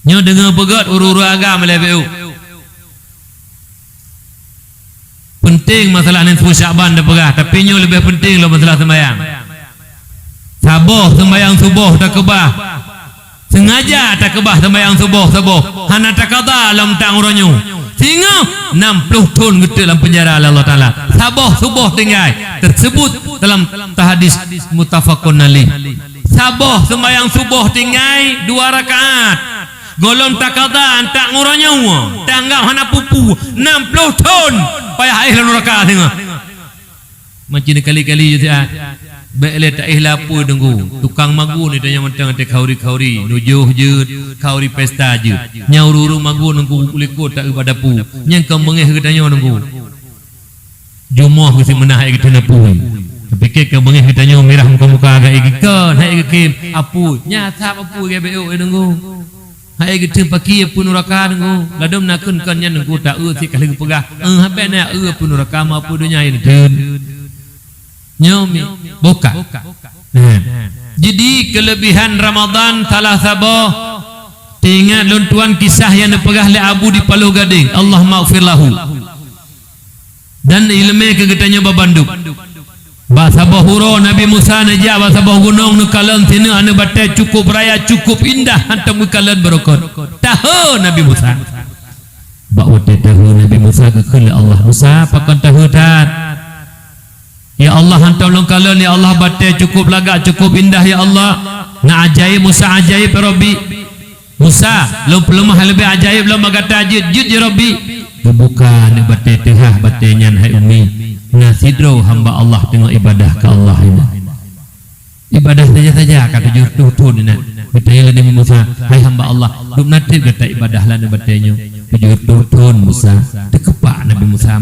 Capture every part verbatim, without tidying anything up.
Nyoe deungoe peugét ureuëng-ureuëng agam lé B U. Peunteng masalah nisfu Syakban teupeugah, tapi nyoe leubeh peunteng lom masalah seumbahyang. Saboh seumbahyang suboh takeubah. Seungaja takeubah seumbahyang suboh saboh. Hana takada lam tang uroe nyoe. Singoh nam ploh thon geuteuk lam peunjara lé Allah Taala. Saboh suboh tinggai. Teuseubut dalam hadis muttafaqun alaih. Saboh seumbahyang suboh tinggai dua rakaat. Gohlom takada antak uroe nyoe, tanggap hana peue-peue, nam ploh thon payah éh lam nuraka singoh. Macam ni kali-kali je siat. Bék lé taéh lapui Teungku. Tukang magun ni tanyoe mantong até khauri-khauri, nujoh jeuet, khauri pesta jeuet. Nyang ureuëng-ureuëng magun Teungku likot ta-eu bak dapu. Nyang ka beungéh geutanyoe Teungku. Jumoh geusi meunah hai geuteun apui. Tapike keu beungéh geutanyoe mirah muka-muka gak igi kon hai geukim apui. Nya asab apui gak B U Teungku. Hai geuteun paki apui nuraka Teungku. Ladom nakheun kon nyan Teungku ta-eu si kali geupeugah. Eh, habéh na eu apui nuraka ma apui donya nyan teun. Nyoe mi buka. Nah. Jadi kelebihan Ramadan salah saboh teuingat lôn tuan kisah nyang neupeugah lé Abu di Paloh Gadeng. Allahumma ighfir lahu. Dan iéleumé keu geutanyoe babandum. Bak saboh uroe Nabi Musa neujak bak saboh gunong neukalon sineuk aneuëk batée cukup raya, cukup indah, hantom geukalon beurokot. Tahe Nabi Musa. Bak watée tahe Nabi Musa geukheun lé Allah, "Musa, pakon tahe that?" "Ya Allah, hantom lôn kalon, ya Allah, batée cukup lagak, cukup indah, ya Allah. Na ajaéb, Musa, ajaéb, ya Rabbi." "Musa, lôn peuleumah leubeh ajaéb lom bak gata jeuet, jeuet ya Rabbi." Geubuka aneuëk batée teuhah batée nyan hai umi. Na sidroe hamba Allah teungoh ibadah keu Allah inan. Ibadah saja-saja ka tujoh reutôh thon inan. Geutanyong lé Nabi Musa, "Hai hamba Allah, dum na teuk gata ibadah lam aneuëk batée nyoe?" "Tujoh reutôh thon Musa." Teukeupak Nabi Musa.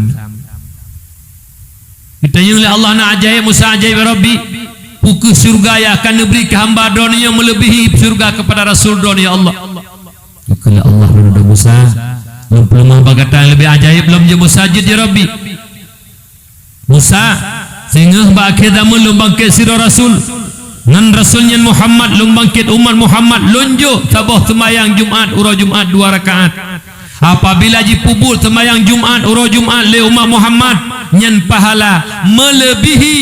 Geutanyong lé Allah, "Na ajaéb Musa, ajaéb ya Rabbi? Peu kheueh syeuruga nyang akan neubri keu hamba Droeneueh nyang meuleubihi syeuruga keupada Rasul Droeneueh ya Allah?" Geukheun lé Allah lom, "Musa, lôn peuleumah bak gata nyang leubeh ajaéb lom jeuet Musa jeuet ya Rabbi. Musa, singoh bak akhé zaman lôn bangkét sidroe rasul. Nan rasul nyan Muhammad, lôn bangkét umat Muhammad, lôn jok saboh seumayang Jumat, uroe Jumat dua rakaat. Apabila jipeubuet seumayang Jumat uroe Jumat lé umat Muhammad, nyan pahala meuleubihi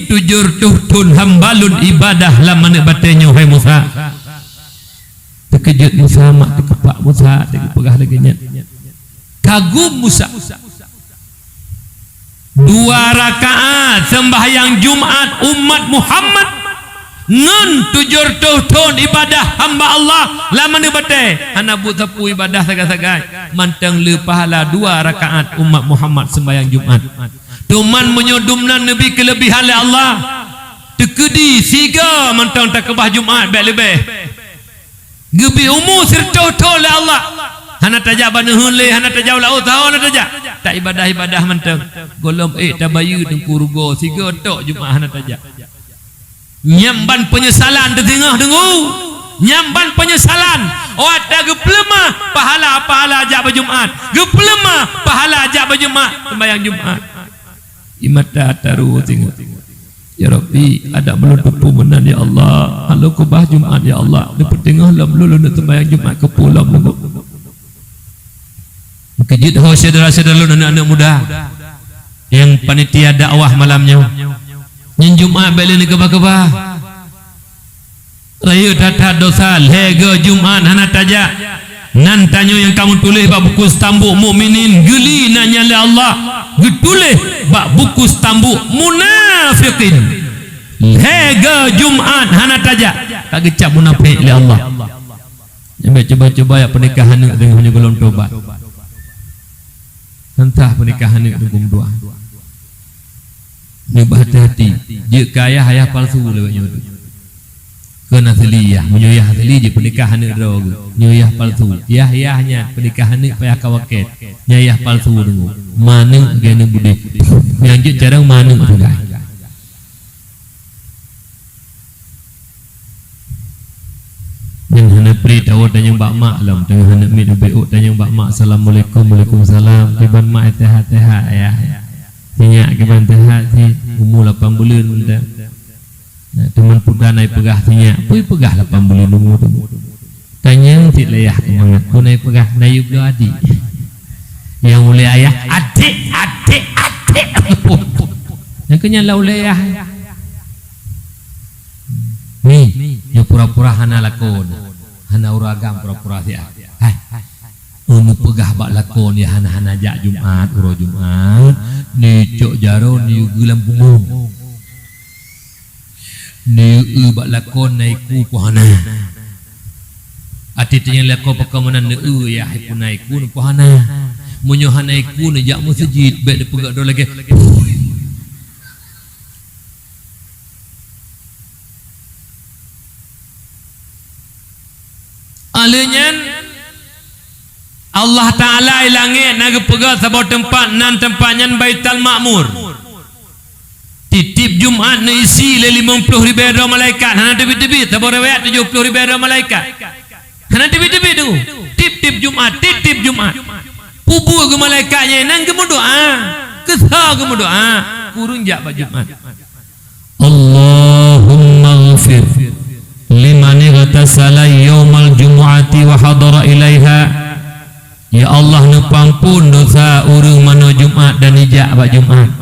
tujoh reutôh thon hamba lôn ibadah lam aneuëk batée nyoe, hai Musa." Teukeujot Musa, mak teukeupak Musa, teupeugah lagée nyan. Kagum Musa. Dua rakaat seumbahyang Jumat umat Muhammad ngon tujoh reutôh thon ibadah hamba Allah lam aneuëk batée, hana buet sapeue ibadah sagai-sagai, mantong le pahala dua rakaat umat Muhammad seumbahyang Jumat. Teuma meunyoe dumnan neubri keuleubihan lé Allah, teukeudi sigoe mantong takeubah Jumat bék leubeh. Geubri umu sireutôh thon lé Allah. Hana tajak bak neuheun lé, hana tajak u laôt saho, hana tajak. Taibadah-ibadah mantong. Gohlom ék tabayeue teungku rugoe sigoe tok Jumat hana tajak. Nyan ban peunyesalan teusingoh deungoe. Nyan ban peunyesalan. Oh ata geupeuleumah pahala-pahala jak bak Jumat. Geupeuleumah pahala jak bak Jumat. Sembahyang Jumat. Di mata taru singoh. "Ya Rabbi, adak ulôn teupeu meunan ya Allah. Hana lôn keubah Jumat ya Allah. Neupeuteungoh lom lôn, lôn neuk seumbahyang Jumat keupeue lom lôn." Meukeujeuet ho syedara-syedara lôn aneuëk-aneuëk muda nyang panitia dakwah malam nyoe. Nyan Jumat bék lé neukeubah-keubah. Rayeuk that-that desya, lhée goe Jumat hana tajak. Nan tanyoe nyang ka meutuléh bak buku stambuk mukminin, geuli nan nyan lé Allah, geutuléh bak buku stambuk munafikin. Lhée goe Jumat hana tajak, ka geucap munafék lé Allah. Nyan bék cuba-cuba jak peunikah aneuëk deungon gohlom tobat. Hana sah peunikah aneuëk deungon meudoá. Nyoe beuhati-hati, jeuet keu yah, yah palsu lagée nyoe teuh. Kon asli yah, meunyoe yah asli jeuet peunikah aneuëk droe geuh. Nyoe yah palsu, yah-yah nyan peunikah aneuëk payah ka wakét. Nyan yah palsu deungoe. Ma aneuëk lagée aneuëk beudeh. Nyang jeuet carông ma aneuëk sagai. Nyan hana pri tawoe tanyong bak mak lom, teungoh hana miet ubé ôk tanyong bak mak, "Assalamualaikum." "Waalaikumsalam." Kiban mak, "Sehat-sehat ayah?" "Sinyak." "Kiban sehat cit, umu lapan buleuen mantong." Nah, teuma peue na ipeugah sinyak, peue ipeugah lapan buleuen umu tu. Tanyong cit lé yah keumangat, peue na peugah, na yue bloe adik. Nyang ulèe ayah, "Adik, adik, adik." Nyang keu nyan la ulèe yah. Ni, nyoe pura-pura hana lakon. Hana ureueng agam pura-pura siat. Hai. Unu peugah bak lakon ya hana-hana jak Jumat, uroe Jumat. Ni cok jaroe ni geulam punggong. Neueu bak lakon na iku pih hana. Até teungoh lakon pakon meunan neueu yah iku na iku pih hana. Meunyoe hana iku neujak meuseujid, bèk neupeugah droe lagèe. Alheuh nyan, Allah Taala i langèt na geupeugah saboh teumpat, nan teumpat nyan Baitul Makmur. Tiep-tiep Jumat neuisi lé limong ploh ribèe droe malaikat, hana teubiet-teubiet, saboh riwayat tujoh ploh ribèe droe malaikat. Hana teubiet-teubiet tu. Tiep-tiep Jumat, tiep-tiep Jumat. Peue buet keu malaikat nyan, nan geumeudoa. Keu soe geumeudoa? Keu ureueng jak bak Jumat. Allahummaghfir liman ightasala yaumal jumu'ati wa hadara ilaiha. Ya Allah, neupeuamphon desya ureueng manoe Jumat dan ijak bak Jumat.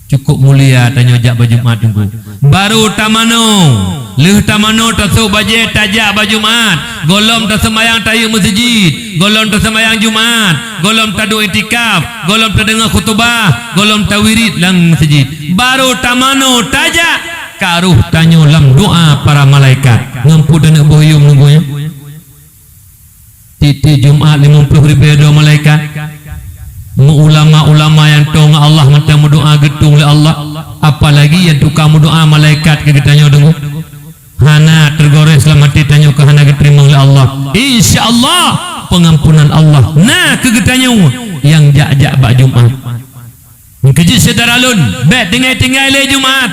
Cukup mulia tanyoe jak bak Jumat teungku. Baru tamanoe, lheueh tamanoe tasôk bajèe tajak bak Jumat, gohlom taseumayang tahiyeue meuseujid, gohlom taseumayang Jumat, gohlom taduek iktikaf, gohlom tadeungoe khutubah, gohlom tawirid lam meuseujid. Baru tamanoe tajak, ka roh tanyoe lam doa para malaikat. Ngon peue taneuk boh yum nunggu nyan? Tiep-tiep Jumat limong ploh ribèe droe malaikat. Meu ulama-ulama nyang toe ngon Allah mantong meudoa geutueng lé Allah, apalagi nyang tukang meudoa malaikat keu geutanyoe deungoe. Hana teugores lam até tanyoe keu hana geuteurimong lé Allah. Insya Allah, peungampunan Allah na keu geutanyoe nyang jak-jak bak Jumat. Nyan keuh jih syedara lôn, bèk tinggai-tinggai lé Jumat.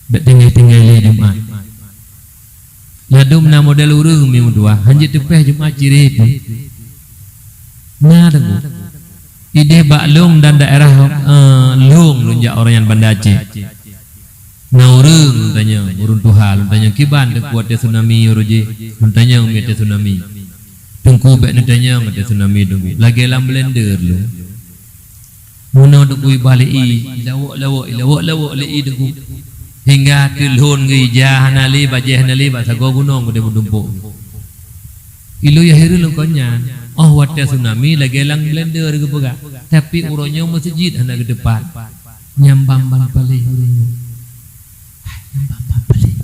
Bèk tinggai-tinggai lé Jumat. Ladôm na model ureueng mi meutuah, hanjeuet teupèh Jumat cirét. Na teungku. Idéh bak lôn dan daerah, eh, lôn, lôn jak uroe nyan Banda Aceh. Na ureueng lôn tanyong, ureueng tuha lôn tanyong, "Kiban teungku watèe tsunami uroe jih?" Lôn tanyong mi watèe tsunami. "Teungku bèk neutanyong watèe tsunami teungku. Lagèe lam blender lôn." Meunoe teungku ibah lé ie, ilawok-lawok, ilawok-lawok lé ie teungku. Hingga teulhon geuija hana lé, bajèe hana lé, bak sagoe gunong keudéh meutumpôk. Ilôn ya hireuen lôn kon nyan, oh watèe tsunami lagèe lam blender geupeugah, tapi uroe nyoe meuseujid hana geuteupat. Nyang ban-ban paléh ureueng nyoe. Hai, nyang ban-ban paléh.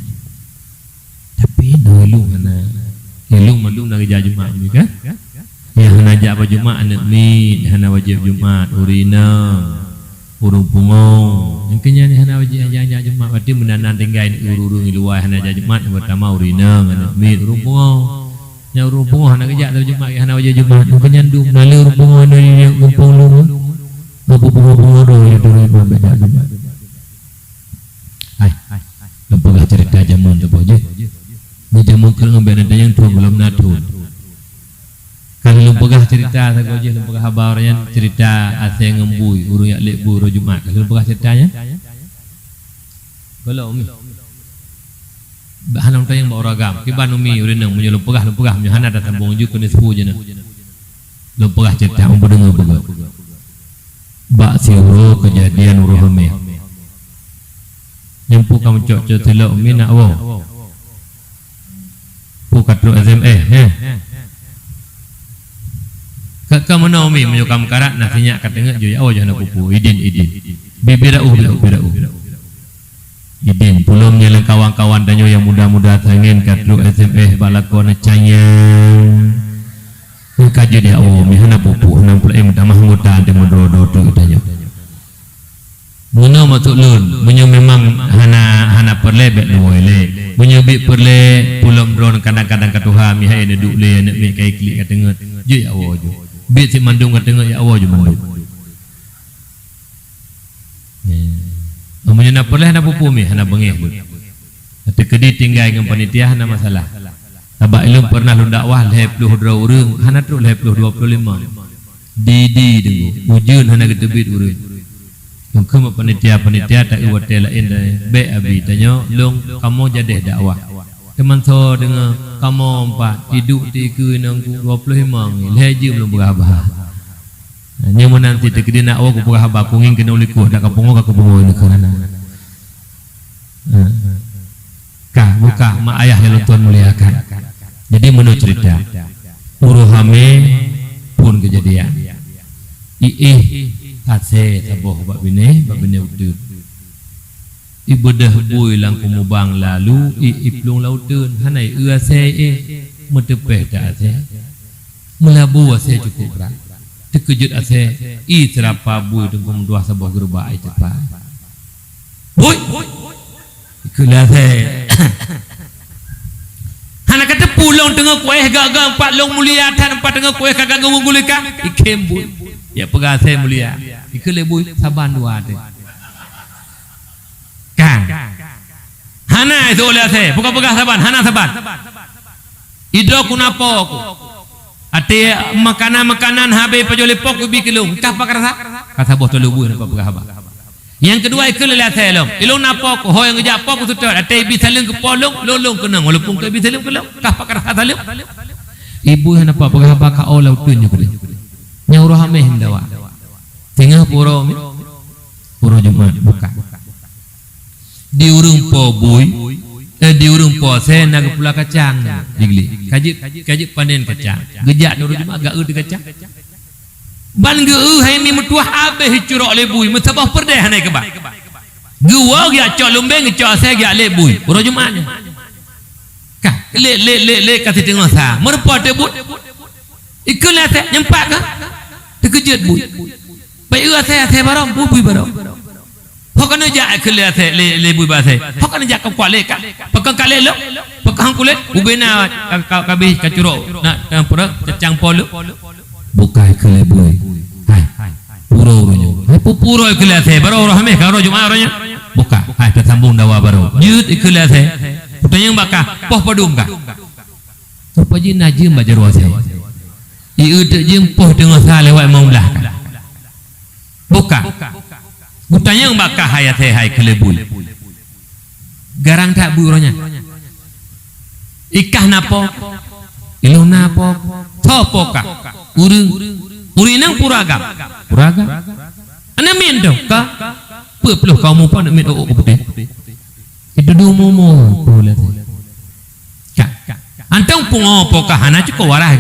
Tapi nyoe ilôn hana. Ilôn mandum na geujak Jumat ni kan? Nyang hana jak bak Jumat aneuk miet, hana wajéb Jumat, ureueng inong, ureueng pungo. Nyang keu nyan hana wajéb jak, jak Jumat, berarti meunan na tinggai ureueng-ureueng di luwa hana jak Jumat, nyang peurtama ureueng inong, aneuk miet, ureueng pungo. Nyang ureueng pungo hana geujak bak Jumat, hana wajéb Jumat. Nyang keu nyan dum na lé ureueng pungo hana geujak mumpung lôn. Ngon pungo-pungo droe nyang turun iman bak jak Jumat. Hai, lôn peugah ceurita jameun saboh jih. Nyoe jameun keuneuk bèk neutanyong thôn, gohlom na thôn. Ka lôn peugah ceurita sagoe jih, lôn peugah haba nyan, ceurita asèe ngon bui, ureueng jak lét bui uroe Jumat. Ka lôn peugah ceurita nyan? Gohlom. Hana lôn tanyong bak ureueng agam. Kiban umi ureueng inong, meunyoe lôn peugah, lôn peugah, meunyoe hana tasambong ju keuneuk seupôt jih na. Lôn peugah ceurita, meunyoe peudeungoe beugöt. Bak siuroe keujadian uroe Hamèh. Nyan peue ka meucok-cok silop mi nak woe. Peue ka trok S M S, heh. Ka, ka meunoe mi, meunyoe ka meukarat, na sinyak ka teungeut, jih jak woe, jih hana peue-peue. Idin, idin. Bi, bi raoh, bi raoh, bi raoh. Idin, pulom nyan lé kawan-kawan tanyoe nyang muda-muda sangen ka trok S M S bak lakoe neucanyang. Ka jeuet jak woe, mi hana peue-peue, hana peue, eh, meutamah anggota teuh meudroe-droe trok tanyoe. Meunoe maksud lôn, meunyoe memang hana, hana peureulèe bèk neuwoe lé. Meunyoe bit peureulèe, pulom droeneuh kadang-kadang ka tuha, mi hai neuduek lé, aneuk miet ka iklik ka teungeut, jeuet jak woe ju. Bit cit mandum ka teungeut jak woe ju mandum. Eh, meunyoe na peureulèe hana peue-peue mi, hana beungèh lôn. Teukeudi tinggai ngon panitia hana masalah. Sabab ilôn peureunah lôn dakwah lhèe ploh droe ureueng, hana trok lhèe ploh, dua ploh lima. Di, di deungoe, ujeuen hana geuteubiet ureueng. Lôn kheun bak panitia-panitia ta-eu watèe laén deh, bèk abi tanyoe lôn kamoe jadeh dakwah. Teuma soe deungoe kamoe empat, iduek ti keue nangku dua ploh limong, lhèe jeuem lôn peugah haba. Nyoe meunan cit teukeudi nak woe kupeugah haba, kungieng keunoe likot, dak kapungo ka kupungo nyoe keunan. Ha. Ka, buka mak ayah nyang lôn tuan muliakan. Jadi, meunoe cerita. Uroe hamé phon keujadian. Iéh asèe saboh bak binéh, bak binéh uteuen. Ibeudôh bui lam keumubang lalu i, iplueng lam uteuen, hana ieu asèe iéh, meuteupèh that asèe. Meulabu asèe cukup brat. Teukeujot asèe, i seurapa bui teungku meuduah saboh geureubak i teumpat. Bui! Ikheun lé asèe. Hana kateupeue lôn teungoh kuéh gak-gak empat lôn mulia that empat teungoh kuéh ka gak geuweueng gulika. Ikhém bui. Ya peugah asèe mulia. Ikheun lé bui saban dua teuh. Kan? Hana iseuôt lé asèe, buka peugah saban, hana saban. Idroe ku na po ku. Até makanan-makanan habéh pajoh lé po ku bi keu lôn, kah pakarasa? Ka saboh taloe bui na peugah haba. Nyang keudua ikheun lé asèe lom. Ilôn na po ku, ho nyang geujak po ku seutôt, até bi saleuem keu po lôn, lôn lôn keunong, walaupun ka bi saleuem keu lôn, kah pakarasa saleuem. Ibu hana po peugah haba ka o lam uteuen nyoe keudéh. Nyang uroe hamé meudawa. Singoh pue uroe mi? Uroe Jumat buka. Di ureueng po bui, eh, di ureueng po asèe na geupula kacang di glé. Ka jeuet, ka jeuet panen kacang. Geujak di uroe Jumat geu-eu di kacang. Ban geu-eu hai mi meutuah habéh icurok lé bui, meusaboh peureudèe hana ikeuba. Geuwoe geujak cok lumbeng, geucok asèe geujak lé bui. Uroe Jumat nyan. Ka, lé, lé, lé, lé ka siteungoh sa. Meureumpok teuk buet. Ikheun lé asèe, nyeumpak kah? Teukeujot bui. Bai eu asèe, asèe barô, bui, bui barô. Ho ka neujak ikheun lé asèe, lé, lé bui bak asèe. Ho ka neujak keu kuat lé ka. Pakon ka lé lôn? Pakon han kulét? Ubena ka, ka, ka bih ka curok. Na, na pura, cacang po lôn. Buka ikheun lé bui. Hai. Puro uroe nyoe. Hai pupuro ikheun lé asèe. Barô uroe hamé ka uroe Jumat uroe nyoe. Buka. Hai tasambong dawa barô. Jeuet ikheun lé asèe. Kutanyong bak kah, poh padum kah? Rupa jih na jeuem bak jaroe asèe. Ieu teuk jeuem poh teungoh sa lewat limong blah ka. Buka. Kutanyong bak kah hai asèe hai keu lé bui. Garang that bui uroe nyan. Ikah na po? Ilôn na po. Soe po kah? Ureueng. Ureueng inong peue ureueng agam? Peue ureueng agam. Aneuk miet teuh ka? Peue ploh ka umu po aneuk miet ôk-ôk putéh? Itu dua umu-umu. Ka. Antong pungo po kah hana cukôp waras.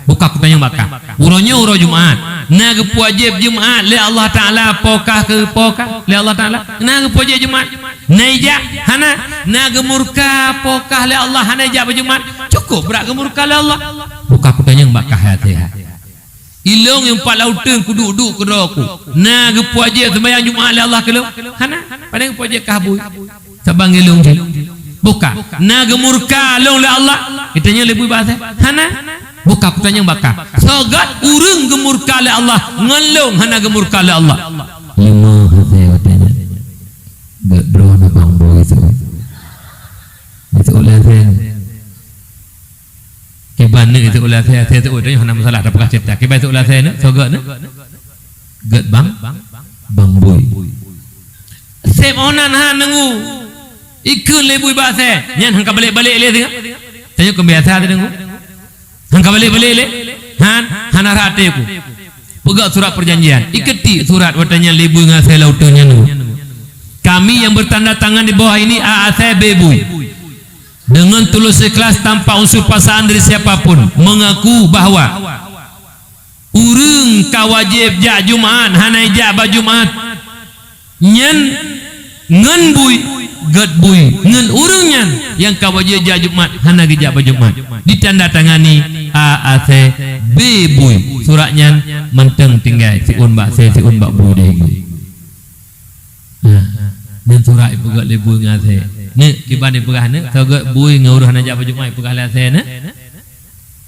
Buka kutanyong bak kah. Uroe nyoe uroe Jumat. Na geupeuwajéb Jumat lé Allah Taala po kah keu po kah lé Allah Taala? Na geupeuwajéb Jumat? Na ijak? Hana. Na geumurka po kah lé Allah hana ijak bak Jumat? Cukôp brat geumurka lé Allah. Buka kutanyong bak kah hai asèe hai. Ilôn nyang pat lam uteuen kuduek-duek keudroe ku. Na geupeuwajéb seumayang Jumat lé Allah keu lôn? Hana. Pane geupeuwajéb kah bui? Saban ilôn jih. Buka. Na geumurka lôn lé Allah? Itanyong lé bui bak asèe. Hana. Buka kutanyong bak kah. Soe gèt ureueng geumurka lé Allah ngon lôn hana geumurka lé Allah? Lima asèe watèe nyan. Gèt droe na bang bui seuôt. Seuôt lé asèe. Kiban neuk itu ulah asèe, asèe itu udah hana masalah, tapi kasih tak. Kiban itu ulah asèe neuk, soe gèt neuk? Gèt bang, bang bui. Sép onan han neungu. Ikheun lé bui bak asèe, nyan han ka balek-balek lé singoh. Tanyoe keubiasa teudeungoe. Han ka balek-balek lé. Han, hana rhah até ku. Peugah surat perjanjian. Iketik surat watèe nyan lé bui ngon asèe lam uteuen nyan. Kami yang bertanda tangan di bawah ini A asèe B bui. Dengan tulus ikhlas tanpa unsur paksaan dari siapa pun, mengaku bahwa ureueng ka wajéb jak Jumat hana ijak bak Jumat, nyan ngon bui, gèt bui, ngon ureueng nyan nyang ka wajéb jak Jumat hana geujak bak Jumat. Ditandatangani A asèe B bui. Surat nyan mantong tinggai siôn bak asèe, siôn bak bui deh. Nah, nyan surat ipeugèt lé bui ngon asèe. Neuk, kiban ipeugah neuk, soe gèt bui ngon ureueng hana jak bak Jumat ipeugah lé asèe neuk.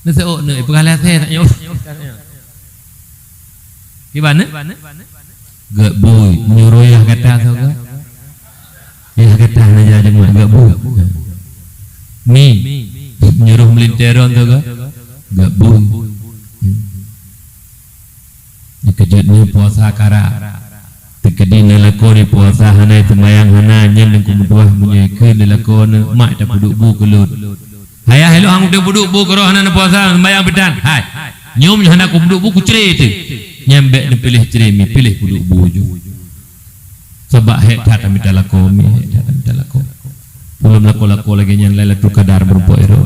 Neuk seuôt neuk ipeugah lé asèe tak nyoe. Kiban neuk? Gèt bui, meunyoe yah gata soe gèt? Yah gata hana jak Jumat gèt bui. Mi, meunyoe meulintèe droen soe gèt? Gèt bui. Dikeujot nyoe puasa kara. Teukeudi neulakoe di puasa hana seumayang hana, nyan Teungku meutuah meunyoe keu neulakoe neu mak tapeuduek bu keu lôn. Hayah ilôn hana tapeuduek bu keu roh hana puasa seumayang peutan. Hai, nyoe meunyoe hana kupeuduek bu kucre teuh. Nyan bék neupiléh cre mi, piléh peuduek bu ju. Sabab hék that tamita lakoe mi, hék that tamita lakoe. Ulôn lakoe-lakoe lagée nyan Lailatul Qadar meurumpok iro.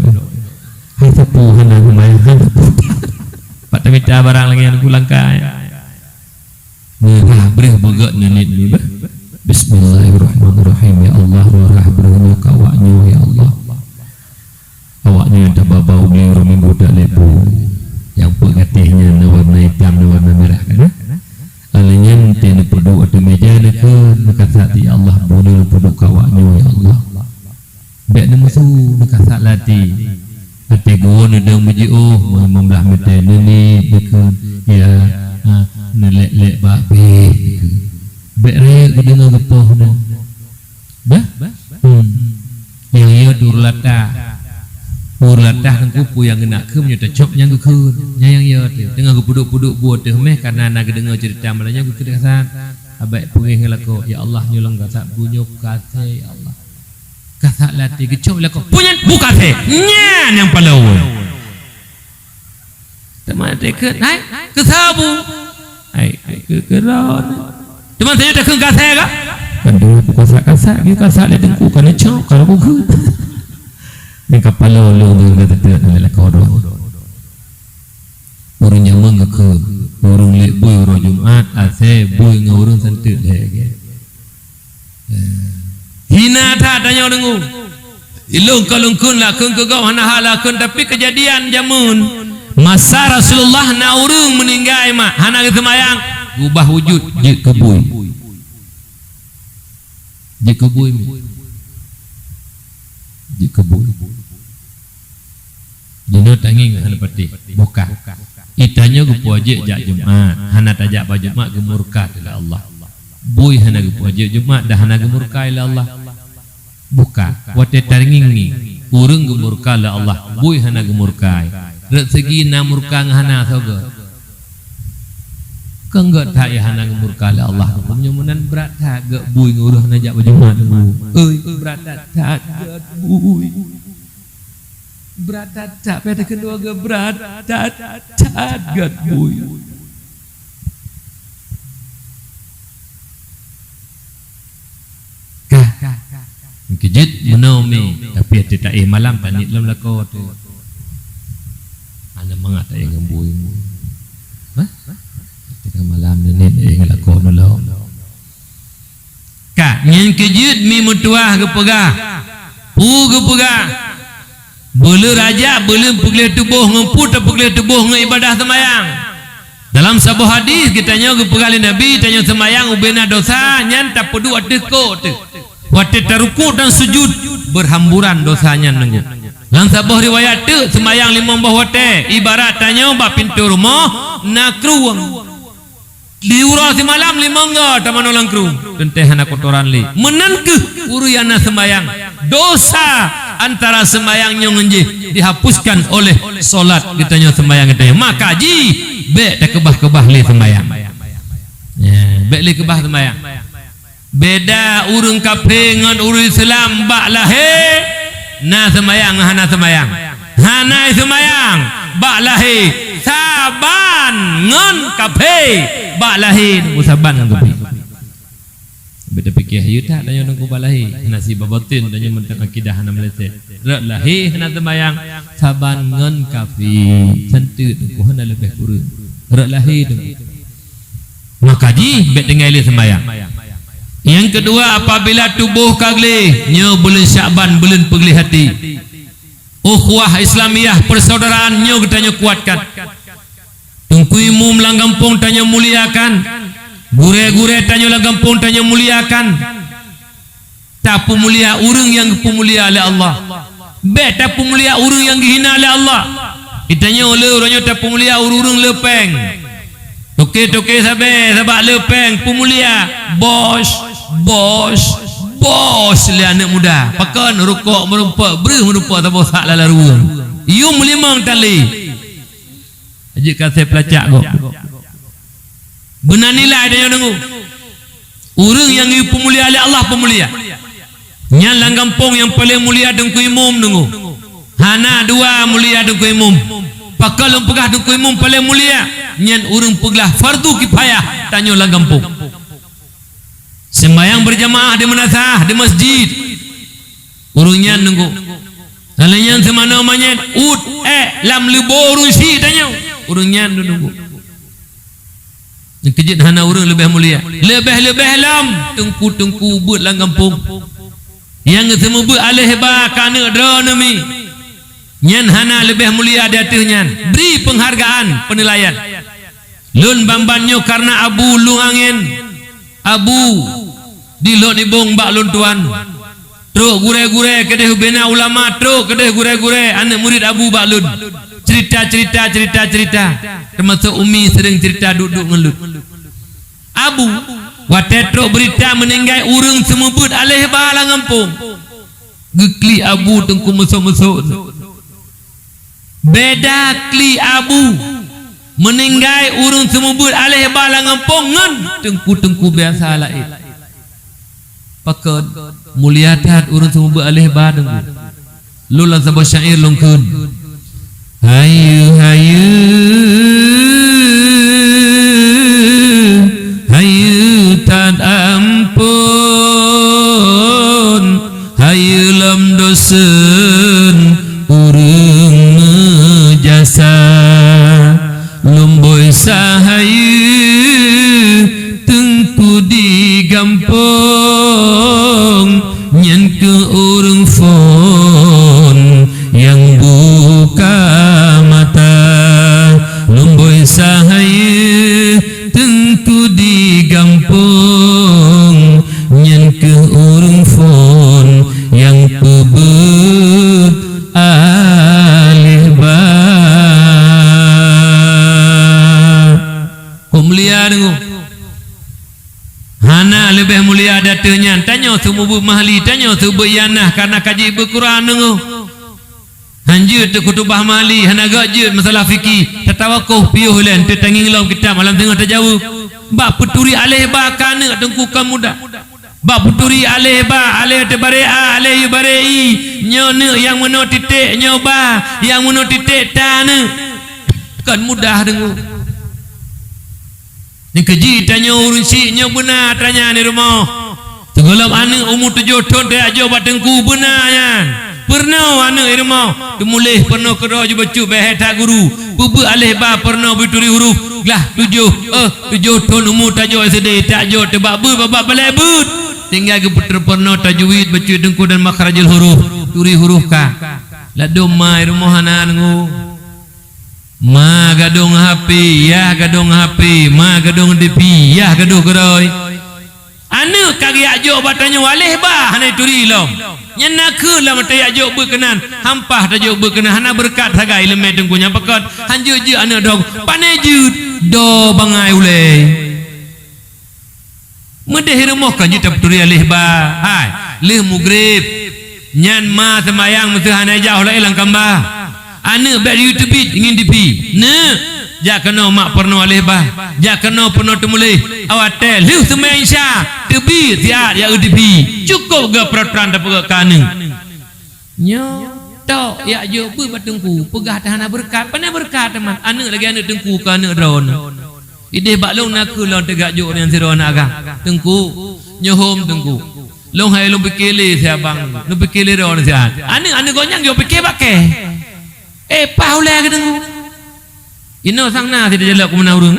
Hai sapeue hana seumayang, hai sapeue. Pat tamita barang lagée nyan ku langkai. Meurah breuh beugét neuniet nibak. Bismillahirrahmanirrahim. Ya Allah, meurah breuh nyoe keu awak nyoe, ya Allah. Awak nyoe tababa u blieng uroe Minggu tak lé bu. Nyang peuet gatéh nyan na warna itam, na warna mirah kan? Alèh nyan teuh neupeuduek ateueh meuja neukheun, neukasat, "Ya Allah, bunoe neupeuduek keu awak nyoe, ya Allah." Bék neumusu, neukasat lam até. Até geuwoe neudong meujiôh, meumeulah meuté neuniet neukheun, ya, ha, neulek-lek bak beh neukheun. Bék rayeuk geudeungoe geupoh nyan. Bah? Hmm. Nyang yö tu ureueng latah. Ureueng latah ngon kupu nyang geunak kheun meunyoe tacok nyang geukheun. Nyan nyang yö tu. Teungoh geupeuduek-peuduek bu ateueh meh kareuna na geudeungoe ceurita malam nyan geukheun kasat. Abak peungéh ngon lakoe, "Ya Allah, nyoe lôn kasat bu nyoe kasé, ya Allah." Kasat lam até geucok lakoe. Peue nyan bu kasé. Nyan nyang paleng. Teuma teukeun, hai, keu sabu. Hai, keu, keu droeneuh. Teuma saja takheun kasé ka? Kan dulu aku kasat-kasat, dia kasat dia tengku, kan cok, kalau aku kheun. Ni kapal lo, lo, lo, lo, lo, lo, lo, lo, lo, lo. Ureueng nyaman geukheun, ureueng lé bui uroe Jumat, asai bui ngon ureueng seunteuek lé. Hina that tanyoe deungoe. Ilôn ka lôn kheun lakheun keu gob hana hak lakheun, tapi keujadian jameun masa Rasulullah na ureueng meuninggai mak hana geuseumayang, geubah wujud jeuet keu bui. Jeuet keu bui mi. Jeuet keu bui. Jinoe tangieng hana patéh, buka. Itanyoe geupeuwajéb jak Jumat, hana tajak bak Jumat geumurka lé Allah. Bui hana geupeuwajéb Jumat dan hana geumurka lé Allah. Buka, watée tangieng-ngieng, ureueng geumurka lé Allah, bui hana geumurka. Rot seugi na murka ngon hana soe gét. Keu gét that nyang hana geumurka lé Allah. Meunyoe meunan brat that gét bui ngon ureueng hana jak bak Jumat bu. Oi, brat that, that gét bui. Brat that-that, payah takheun dua gét brat that-that gét bui. Ka. Keujeuet meunoe mi, tapi até taéh malam taniet lom lakoe teuh. Hana mangat taéh ngon bui. Hah? Teuka malam ni taéh ngon lakoe meulom. Ka, nyan keujeuet mi meutuah geupeugah. Peue geupeugah? Beuleuen rajak, beuleuen peugleh tuboh ngon peue tapeugleh tuboh ngon ibadah seumayang. Dalam saboh hadis geutanyoe geupeugah lé Nabi, tanyoe seumayang ubena dosa nyan tapeuduek ateueh kok teuh. Watée tarukuk dan sujud, beuhamburan dosa nyan deungoe. Lam saboh riwayat teuk seumayang limong boh watée, ibarat tanyoe bak pintoe rumoh na krueng. Di uroe simalam limong goe tamanoe lam krueng, teuntée hana kotoran lé. Meunan kheueh ureueng nyang na seumayang, dosa antara seumayang nyoe ngon jih dihapuskan oleh solat geutanyoe, seumayang geutanyoe. Maka jih bék takeubah-keubah lé seumayang. Ya, bék lé keubah seumayang. Beda ureueng kafé ngon ureueng Islam bak lahé na seumayang ngon hana seumayang. Hana seumayang bak lahé saban ngon kafé, bak lahé saban ngon kafé. Beda pikée, yue that tanyoe ngon bak lahé, hana sibak batin tanyoe mantong akidah hana meuleusée. Rot lahé hana seumayang saban ngon kafé, santeuet teungku hana leubeh kureueng. Rot lahé teungku. Maka jih bék tinggai lé seumayang. Nyang keudua, apabila tuboh ka gleh, nyoe buleuen Syakban, buleuen peugleh até. Ukhuwah Islamiyah, persaudaraan nyoe geutanyoe kuatkan. Teungku imum lam gampông tanyoe muliakan. Gurée-gurée tanyoe lam gampông tanyoe muliakan. Tapeumulia ureuëng nyang geupeumulia lé Allah. Bék tapeumulia ureuëng nyang geuhina lé Allah. Geutanyoe le uroe nyoe tapeumulia ureuëng-ureuëng le péng. Toke-toke sabe sabak le péng peumulia. Bos, bos, bos lé aneuëk muda. Pakon rukok meurumpok, breuh meurumpok saboh sak lala ruweueng. Yum limong tali. Jeuet ka asai peulacak gob. Beuna nilai tanyoe deungoe. Ureuëng nyang geupeumulia lé Allah peumulia. Nyan lam gampông nyang paleng mulia Teungku Imum deungoe. Hana dua mulia Teungku Imum. Pakon lôn peugah Teungku Imum paleng mulia? Nyan ureuëng peuglah fardu kifayah tanyoe lam gampông. Seumbahyang beurjamaah di meunasah, di masjid. Ureuëng nyan deungoe. Lheueh nyan seumanoe manyét, uet, ék, lam leubo ureuëng syiek tanyoe. Ureuëng nyan deungoe. Nyang keujeuet hana ureuëng leubeh mulia. Leubeh-leubeh lom teungku-teungku beuet lam gampông. Nyang seumeubeuet aléh ba keu aneuëk droeneuh mi. Nyan hana leubeh mulia di ateueh nyan. Bri peunghargaan, peunilaian. Lôn ban-ban nyoe kareuna Abu Lueng Angén. Abu di Lhok Nibong bak lôn tuan. Trok gurée-gurée keudeh ubena ulama, trok keudeh gurée-gurée aneuëk murit Abu bak lôn. Cerita-cerita, cerita-cerita. Teumasok Umi seuring cerita duek-duek ngon lôn. Abu, watée trok beurita meuninggai ureuëng seumeubeuet aléh ba lam gampông. Geuklik Abu teungku meusok-meusok. Beda klik Abu meuninggai ureuëng seumeubeuet aléh ba lam gampông ngon teungku-teungku biasa laén. Pakon mulia that ureuëng seumeubeuet aléh ba deungoe. Lôn lam saboh syair lôn kheun. Hayeu, hayeu, hayeu that amphon. Hayeu lom dosen ureuëng meujasa. Lom boi sa hayeu teungku di gampông. Nyan keuh ureuëng phon nyang buka mata. Lom boi sa hayeu teungku di gampông, nyan keuh ureuëng phon nyang peubeuet aléh ba. Kok mulia deungoe. Hana leubeh mulia di ateueh nyan. Tanyoe seumeubeuet mahli, tanyoe seumeubeuet ianah kareuna ka jeuet beuet Quran deungoe. Han jeuet teukhutubah mahli, hana gak jeuet masalah fikih, tatawakuf piôh ilée, teutangieng lom kitab alam teungoh tajaweueb. Bak peuturi aléh ba keu aneuëk teungku kon mudah. Bak peuturi aléh ba, aléh teubaré a, aléh yue baré i, nyoe neuk nyang meunoe titék, nyoe ba nyang meunoe titék ta neuk. Kon mudah deungoe. Nyang keujih tanyoe ureuëng syiek nyoe beuna tanya di rumoh. Sigohlom aneuëk umu tujoh thon tajak jok bak teungku beuna nyan. Peurunoe aneuëk di rumoh, teumuléh peurunoe keudroe jibacut bak hai that guru. Peubeuet aléh ba peurunoe beuturi huruf glah tujoh, eh, tujoh thon umu tajak S D tajak jok teubak beuet bak balée beuet. Tinggai geupeuteupeurunoe tajwid bacut teungku dan makhrajul huruf, turi huruf ka. Ladôm ma di rumoh hana deungoe. Ma gadong H P, yah gadong H P, ma gadong T V, yah gadôh keudroe. Aneuëk ka geujak jok bak tanyoe aléh ba hana turi lom. Nyan na kheun lam até jak jok beuet keunan, hampah tajok beuet keunan, hana beureukat sagai ileumé teungku nyan pakon, han jeuet-jeuet aneuëk droe, pane jeuet, do bangai ulée. Meudeh i rumoh ka jeuet tapeuturi aléh ba. Hai, lheueh mugreb. Nyan ma seumayang meuseuh hana ijak laén lam kamba. Aneuëk bék yue teubiet ngieng T V. Neuk, jak keunoe mak peurunoe aléh ba. Jak keunoe peurunoe teumuléh. Awai tée lheueh seumayang Isya, teubiet siat jak eu T V. Cukôp geupeuratoran tapeugét keu aneuëk. Nyoe tok jak jok beuet bak teungku, peugah that hana beureukat, pane beureukat teuma. Aneuëk lagée aneuëk teungku keu aneuëk droeneuh. Ideh bak lôn na kheun lôn teujak jok nyan sidroe aneuëk agam. Teungku, nyoe hom teungku. Lôn hai lôn pike lé si abang, lôn pike lé droeneuh siat. Aneuëk, aneuëk gobnyan jok pike bak kée. Eh, paih ulée keu teungku. Inoe sang na sideh jalok keu meunan ureuëng.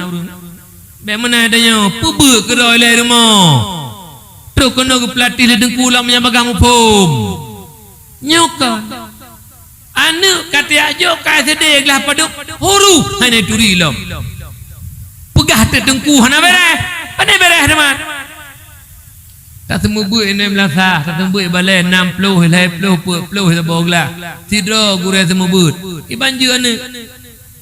Bék meunan tanyoe, peubeuet keudroe ilée rumoh. Trok keunoe geupeulatih lé teungku lam nyang bagah muphom. Nyoe kon. Aneuëk ka tajak jok ka S D glah padub huruf hana turi lom. Peugah teuk teungku hana béréh. Pane béréh teuma. Taseumeubeuet inoe meulasah, taseumeubeuet balée nam ploh, lhée ploh, peuet ploh saboh glah. Sidroe gurée seumeubeuet. Iban jeuet aneuëk.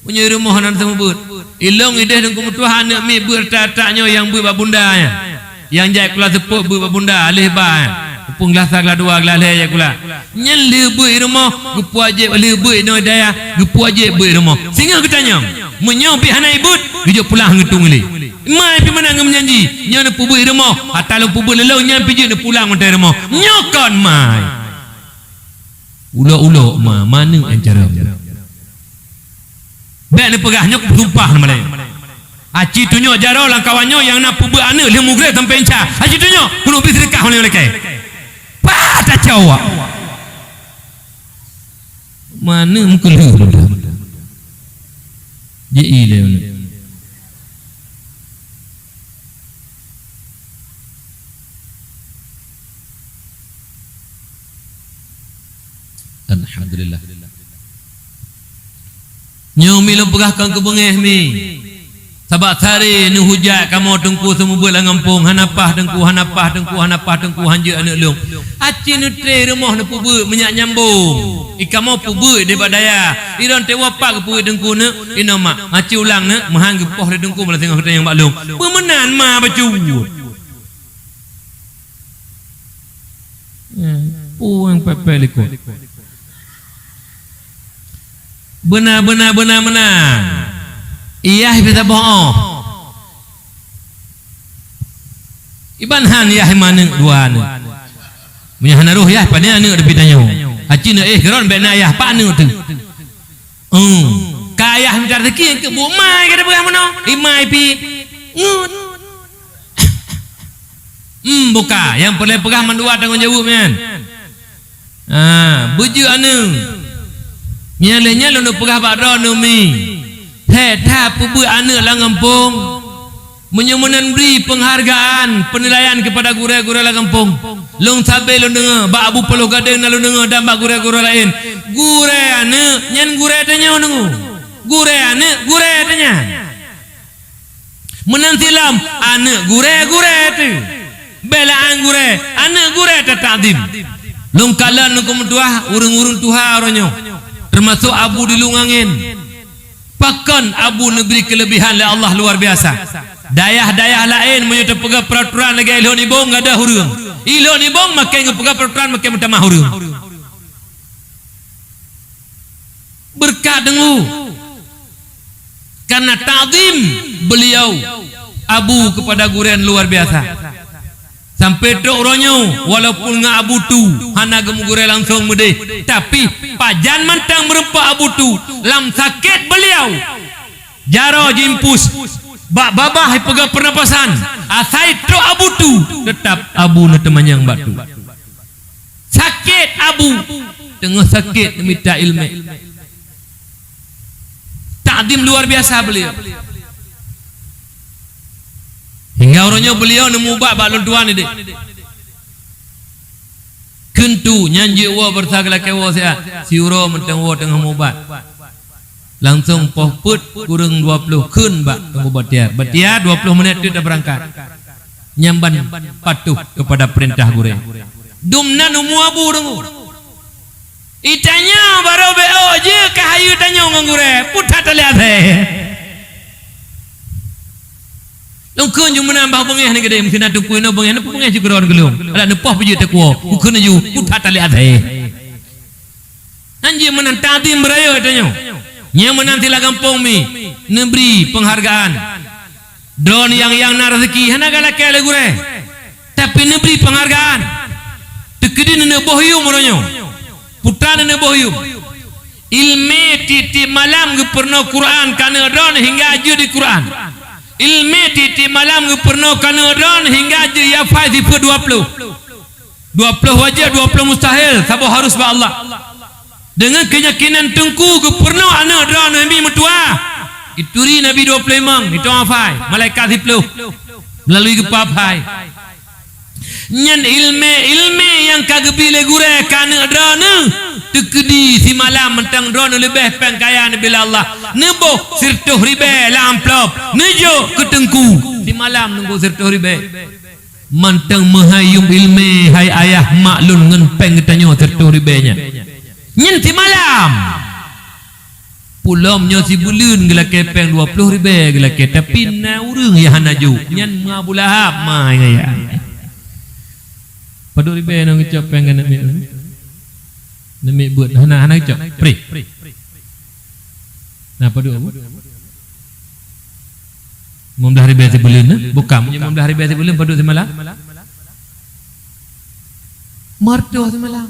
Meunyoe i rumoh hana seumeubeuet. Ilong ideh teungku meutuah aneuëk miet beuet rata-rata nyoe nyang beuet bak bunda nyan. Nyang jai kula seupôt beuet bak bunda, aléh ba nyan. Muphom glah sa, glah dua, glah lhée jai kula. Nyan lheueh beuet i rumoh, geupeuwajéb lheueh beuet inoe dayah, geupeuwajéb beuet i rumoh. Singoh geutanyong, meunyoe pih hana ibeuet, geujok pulang ngeutung ilée. Mai pih meunan ngon meujanji, nyoe neupeubeuet rumoh, ata lôn peubeuet lé lôn nyan pih jeuet neupulang mantong rumoh. Nyoe kon mai. Ulok-ulok ma, manök nyang carông. Bèk neupeugah nyoe kupeusumpah neumalèe. Aci tunyok jaroe lam kawan nyoe nyang na peubeuet aneuk lheueh mugréb sampoe insya. Aci tunyok, keuneuk bri seudeukah lé lakèe. Pat tacok awak. Manök meukeuleuh. Ji i lé manök. Alhamdulillah. Nyoe mi lôn peugah kon keu beungéh mi. Sabab sare neuhujat kamoe teungku seumeubeuet lam gampông, hana paih teungku, hana paih teungku, hana paih teungku, hanjeuet aneuk lôn. Aci neutré rumoh neupeubeuet meunyak nyambông. I kamoe peubeuet daripada dayah. I droen teuk wapat geupeuet teungku neuk, inoe mak. Aci ulang neuk, meuhan geupoh lé teungku malah singoh geutanyong bak lôn. Peue meunan ma bacut. Pueng pepek likot. Beuna, beuna, beuna, beuna. Iyah bisa boh oh. Iban han yah manök dua aneuëk. Meunyoe hana roh yah, pane aneuëk tapi tanyoe. Aci na éh keudroe bèk na yah, pat aneuëk teuh. Hmm. Ka yah mita rezeki, keu bu mai ka teupeugah meunoe. Imai pi. Ngut. Hmm, buka. Nyang peureulèe peugah mandua tanggong jaweueb nyan. Ha, beujeuet aneuëk. Nyan lé nyan lôn peugah bak droeneuh mi. Thèk that peubeuet aneuëk lam gampông. Meunyoe meunan bri peunghargaan, peunilaian keupada gurèe-gurèe lam gampông. Lôn sabé lôn deungö, bak Abu Paloh Gadeng na lôn deungö dan bak gurèe-gurèe laén. Gurèe aneuëk nyan gurèe tanyoe deungö. Gurèe aneuëk gurèe tanyan. Meunan silom, aneuëk gurèe, gurèe teuh. Bèk lé án gurèe, aneuëk gurèe tatakzim. Lôn kalon lôn keu meutuah, ureuëng-ureuëng tuha uroe nyoe. Teumasok Abu di Lueng Angén. Pakon Abu neubri keuleubihan lé Allah luar biasa. Dayah-dayah laén meunyoe teupeugah peuraturan lagèe Ilhon Ibong gadôh ureuëng. Ilhon Ibong makai geupeugah peuraturan makai meutamah ureuëng. Beureukat deungoe. Karena takzim beliau Abu keupada gurèe luar biasa. Sampoe trok uroe nyoe, walaupun ngon Abu Tu hana geumugurèe langsong meudeh, tapi pajan mantong meureumpok Abu Tu lam sakét beliau. Jaroe jiimpus, bak babah ipeugah peurnapasan, asai trok Abu Tu, teutap Abu neuteumanyong bak Tu. Sakét Abu, teungoh sakét neumita iéleumé. Takzim luar biasa beliau. Hingga uroe nyoe beliau neumubat bak lôn tuan idéh. Kheun Tu nyan jeuet woe beureusa geulakèe woe siat, siuroe mantong woe teungoh mubat. Langsong poh peuet kureueng dua ploh kheun bak Teungku Batiar. Batiar, dua ploh menit teuk tabeurangkat. Nyan ban patuh keupada peurintah gurèe. Dum nan umu Abu deungoe. Itanyoe barô B O jeuet ka hayeue tanyoe ngon gurèe, peue that taleuak asèe. Lôn kheun ju meunan bah beungèh ni keudéh, meusinan teungku inoe beungèh, neupeu beungèh ju keudroe keu lôn. Adak neupoh peujeuet teukuwoe, kukheun ju, peue that taleuak asèe. Nyan jeuet meunan takzim beurayeuk tanyoe. Nyan meunan sila gampông mi, neubri peunghargaan. Droeneuh nyang, nyang na raseuki hana galakèe lé gurèe, tapi neubri peunghargaan. Teukeudi neuneuk boh yuem uroe nyoe. Putra neuneuk boh yuem. Iéleumé tiep-tiep malam geupeurunoe Quran keu aneuk droeneuh hingga jeuet di Quran. Iéleumé tiep-tiep malam geupeurunoe keu aneuk droeneuh hingga jeuet yafai sifeuet dua ploh. Dua ploh wajéb, dua ploh mustahil, saboh harus bak Allah. Deungon keuyakinan teungku geupeurunoe aneuk droeneuh mi meutuah. Ituri Nabi dua ploh imong, itong hafai, malaikat siploh. Meulalu geupeue hafai. Nyan iéleumé-iéleumé nyang ka geubi lé gurèe keu aneuk droeneuh. Teukeudi simalam mantong droeneuh leubeh péng kaya neubri lé Allah. Neuboh sireutôh ribèe lam amplop, neujok keu teungku. Simalam neujok sireutôh ribèe. Mantong meuhai yuem iéleumé, hai ayah mak lôn, ngon péng geutanyoe sireutôh ribèe nyan. Nyan simalam. Pulom nyoe sibuleuen geulakèe péng dua ploh ribèe geulakèe, tapi na ureueng nyang hana jok. Nyan ma Abu Lahab ma nyang ayah. Padum ribèe nyoe geucok péng keu aneuk miet nyoe? Aneuk miet beuet hana, hana geucok. Preh. Na padum Abu? Limong blaih ribèe sibuleuen, eh? Bukam, limong blaih ribèe sibuleuen padum simalam? Meureutoh simalam.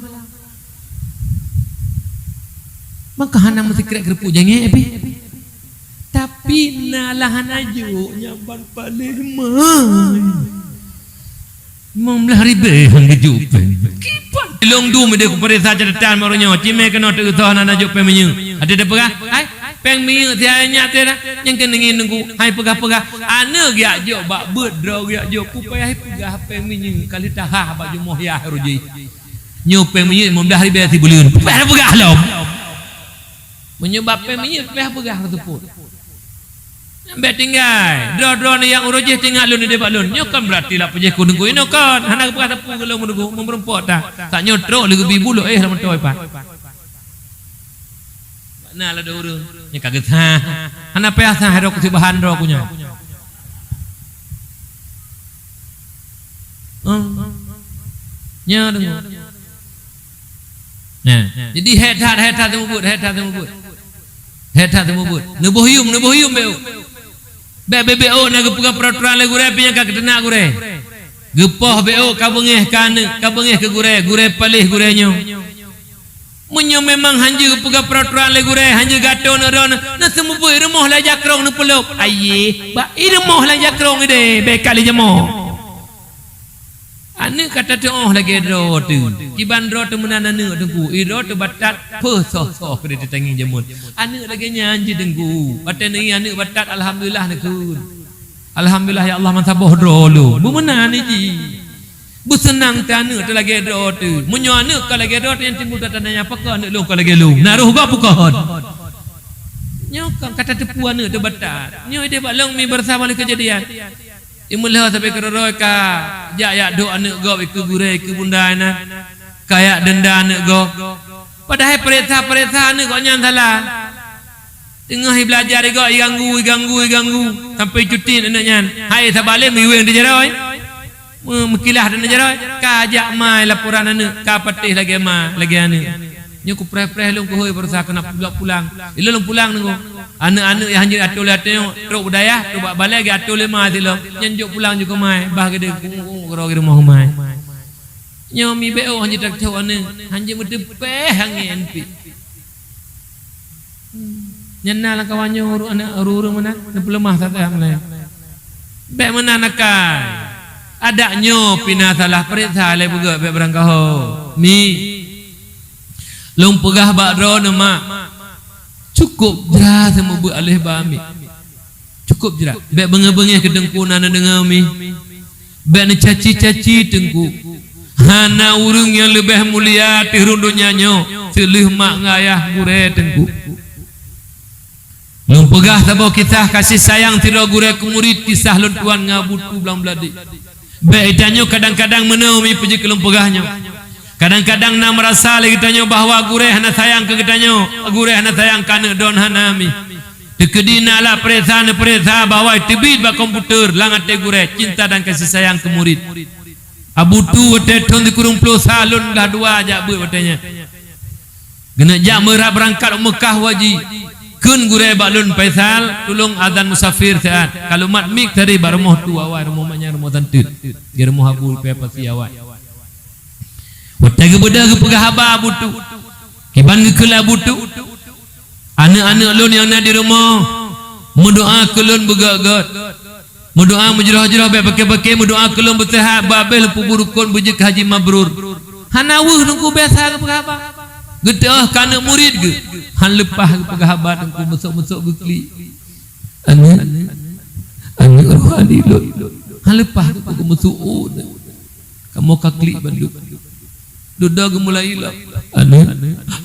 Maka hana meusikrek keureupuk jangèe pih. Tapi na lah hana jok nyan ban paléh mai. Limong blaih ribèe han geujok péng. Kiban. Lôn dum deh kupeuriksa catatan baroe nyoe. Cimé keunoe teuh soe hana jok péng minyeuk. Até teupeugah, "Hai, péng minyeuk siat nyak teuh dah." Nyang keuneuk ngieng nunggu. Hai peugah-peugah. Aneuk geujak jok bak beuet droe geujak jok. Peue payah peugah péng minyeuk kali tahah bak jumoh yah roh jih. Nyoe péng minyeuk limong blaih ribèe sibuleuen. Peue payah peugah lom. Meunyoe bak péng minyeuk, payah peugah keu seupôt. Bèk tinggai. Droe-droe nyang uroe jih teuingat lôn di bak lôn. Nyoe kon beurati lah peujeuet keu teungku inoe kon. Hana geupeugah sapeue keu lôn meununggu, meureumpok that. Sak nyoe trok lé geubi buloe, eh, lam meutoe pat. Makna lé ureueng. Nyoe ka geusah. Hana payah sah droe keu sibahan droe keu nyoe. Hmm. Nyoe deungoe. Nah, jadi hék that, hék that teumeubeuet, hék that teumeubeuet. Hék that teumeubeuet. Neuboh yum, neuboh yum bèk ôk. Bèk, bèk, bèk ôk na geupeugah peuraturan lé gurèe, pih nyang ka geuteunak gurèe. Geupoh bèk ôk ka beungèh keu aneuk, ka beungèh keu gurèe, gurèe paléh gurèe nyoe. Meunyoe memang hanjeuet geupeugah peuraturan lé gurèe, hanjeuet geuatoe neuroe, na seumeubeuet i rumoh lam jakrong neupeulop. Aiyé, bak i rumoh lam jakrong idéh, bèk ka lé jamoe. Aneuk ka tateu'oh lagèe droe teuh. Kiban droe teuh meunan aneuk teungku. I droe teuh batat peue soh-soh keu ditangieng jameun. Aneuk lagèe nyan jih teungku. Watèe neuieng aneuk batat, alhamdulillah neukheun. Alhamdulillah ya Allah, meusaboh droe lôn. Beumeunan jih. Beuseunang teuh aneuk teuh lagèe droe teuh. Meunyoe aneuk ka lagèe droe teuh nyang timbul tatanyong, "Pakon aneuk lôn ka lagèe lôn? Na roh gob bukon?" Nyoe kan ka tateupeue aneuk teuh batat. Nyoe idéh bak lôn mi beurasa lé keujadian. Imeulheueh sabe keudroe-droe ka jak yak dok aneuk gob ikeue gurèe ikeue bunda na, ka yak denda aneuk gob. Padahai peuriksa-peuriksa aneuk gobnyan salah. Teungoh ibeulajar igob iganggu, iganggu, iganggu sampai cuti aneuk nyan. Hai sabalé meuiweng di jaroe. Meu-, meukilah di jaroe. Ka jak mai laporan aneuk, ka patéh lagèe ma, lagèe aneuk. Nyoe kupreh-preh lôn keuhôi beurasa keuneuk pulang. Ilôn lôn pulang deungoe. Aneuk-aneuk nyang hanjeuet atô lé ateueh nyoe, trok u dayah, trok bak balèe geuatô lé ma silom. Nyan jok pulang jok keu ma, bah geudeh ku'uk-ku'uk keudroe di rumoh ma. Nyoe mi bèk ôk hanjeuet tacok aneuk, hanjeuet meuteupèh angén pih. Nyan na lam kawan nyoe ureueng aneuk, ureueng-ureueng meunan, neupeuleumah that-that mulai. Bèk meunan akai. Adak nyoe pih na salah, peuriksa lé beugèt bèk beurangkaho. Mi. Lôn peugah bak droeneuh, mak. Cukôp jra seumeubeuet aléh ba miet. Cukôp jra. Bèk beungèh-beungèh keu teungku na neudeungoe mi. Bèk neucaci-caci teungku. Hana ureueng nyang leubeh mulia ateueh rhueng donya nyoe seulheueh mak ngon ayah gurèe teungku. Lôn peugah saboh kisah kasih sayang sidroe gurèe keu murit, kisah lôn tuan ngon Abu Tu Blang Bladé. Bèk geutanyoe kadang-kadang meunoe mi peujeuet keu lôn peugah nyoe. Kadang-kadang na meurasa lé geutanyoe bahwa gurèe hana sayang keu geutanyoe, gurèe hana sayang keu aneuk droeneuh, hana mi. Teukeudi na alat peuriksa neupeuriksa bahwa teubiet bak komputer lam até gurèe cinta dan kasih sayang keu murit. Abu Tu watèe thôn sikureueng ploh sa lôn lah dua jak beuet watèe nyan. Geuneuk jak meurah beurangkat u Meukah haji. Kheun gurèe bak lôn, "Faisal, tulông azan musafir siat. Ka lôn mat mik tadi bak rumoh tu awai, rumoh mak nyan, rumoh santeut. Di rumoh Abu Rupaya pasi awai." Watèe geubeudôh geupeugah haba Abu Tu. Kiban geukheun lé Abu Tu. Aneuk-aneuk lôn nyang na di rumoh meudoa keu lôn beugèt-gèt. Meudoa meujroh-jroh, bèk paké-paké, meudoa keu lôn beuseuhat, bah abéh lôn peubuet rukon beujeuet keu haji mabrur. Hana weueh teungku, biasa geupeugah haba. Geuteu'oh keu aneuk murit geuh, han leupah geupeugah haba teungku, meusok-meusok geuklik. Aneuk, aneuk rohani lôn. Han leupah teungku, meusok, oh, kamoe ka klik bandum. Dudoe geumulai ilap. Aneuk,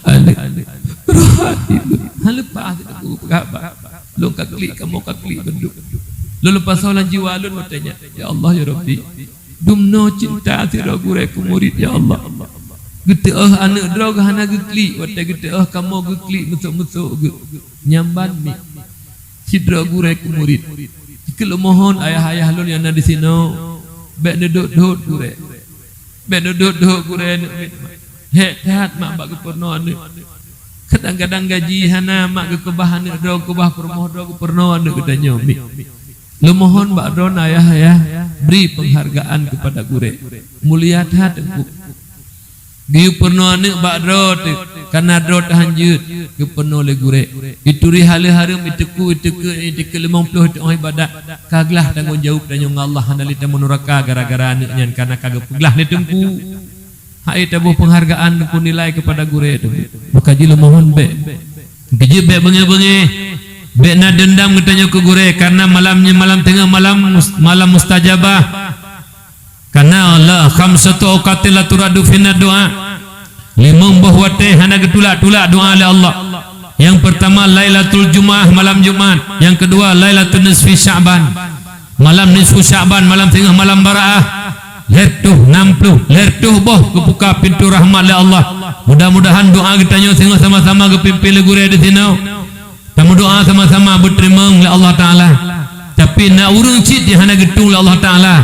aneuk, rohani lôn. Han leupah teungku geupeugah haba. Lôn ka klik, kamoe ka klik bandum. Lôn leupah soe lam jiwa lôn watèe nyan. Ya Allah, ya Rabbi. Dumnoe cinta sidroe gurèe keu murit, ya Allah. Geuteu'oh aneuk droe geuh hana geuklik, watèe geuteu'oh kamoe geuklik meusok-meusok geuh. Nyan ban mi. Sidroe gurèe keu murit. Jikheun lôn mohon ayah-ayah lôn nyang na disinoe, bèk neudhôt-dhôt gurèe. Bèk neudhôt-dhôt gurèe aneuk miet. Hék that mak bak geupeurunoe aneuk. Kadang-kadang gaji hana, mak geukeubah aneuk droe, keubah peurumoh droe, geupeurunoe aneuk geutanyoe miet. Lôn mohon bak droeneuh ayah-ayah, bri peunghargaan keupada gurée. Mulia that Teungku. Geuyue peurunoe aneuëk bak droe teuk, kana droe tahan jeuet, geupeurunoe lé gurée. Ituri haleue hareuem, iteuku, iteukeue, iteukeue limong ploh, iteuoh ibadat, ka glah tanggong jaweueb tanyoe ngon Allah, hana lé tameuneuraka gara-gara aneuëk nyan kana ka geupeuglah lé Teungku. Hai taboh peunghargaan keu nilai keupada gurée teuh. Maka jih lôn mohon bék. Keujeuet bék beungéh-beungéh. Bék na deundam geutanyoe keu gurée, karena malam nyoe malam teungoh malam mus-, malam mustajabah. Karena la khamsatu awqatin la turaddu fihinna du'a. Limong boh watée hana geutulak-tulak doa lé Allah. Yang pertama Lailatul Jumaah, malam Jumat. Yang kedua Lailatul Nisfi Sya'ban. Malam nisfu Sya'ban, malam singoh malam baraah, lhée reutôh nam ploh, lhée reutôh boh geubuka pintoe rahmat lé Allah. Mudah-mudahan doa geutanyoe singoh sama-sama geupimpén lé gurée disinoe. Tameudoa sama-sama beuteurimong lé Allah Taala. Tapi na ureuëng cit nyang hana geutueng lé Allah Taala,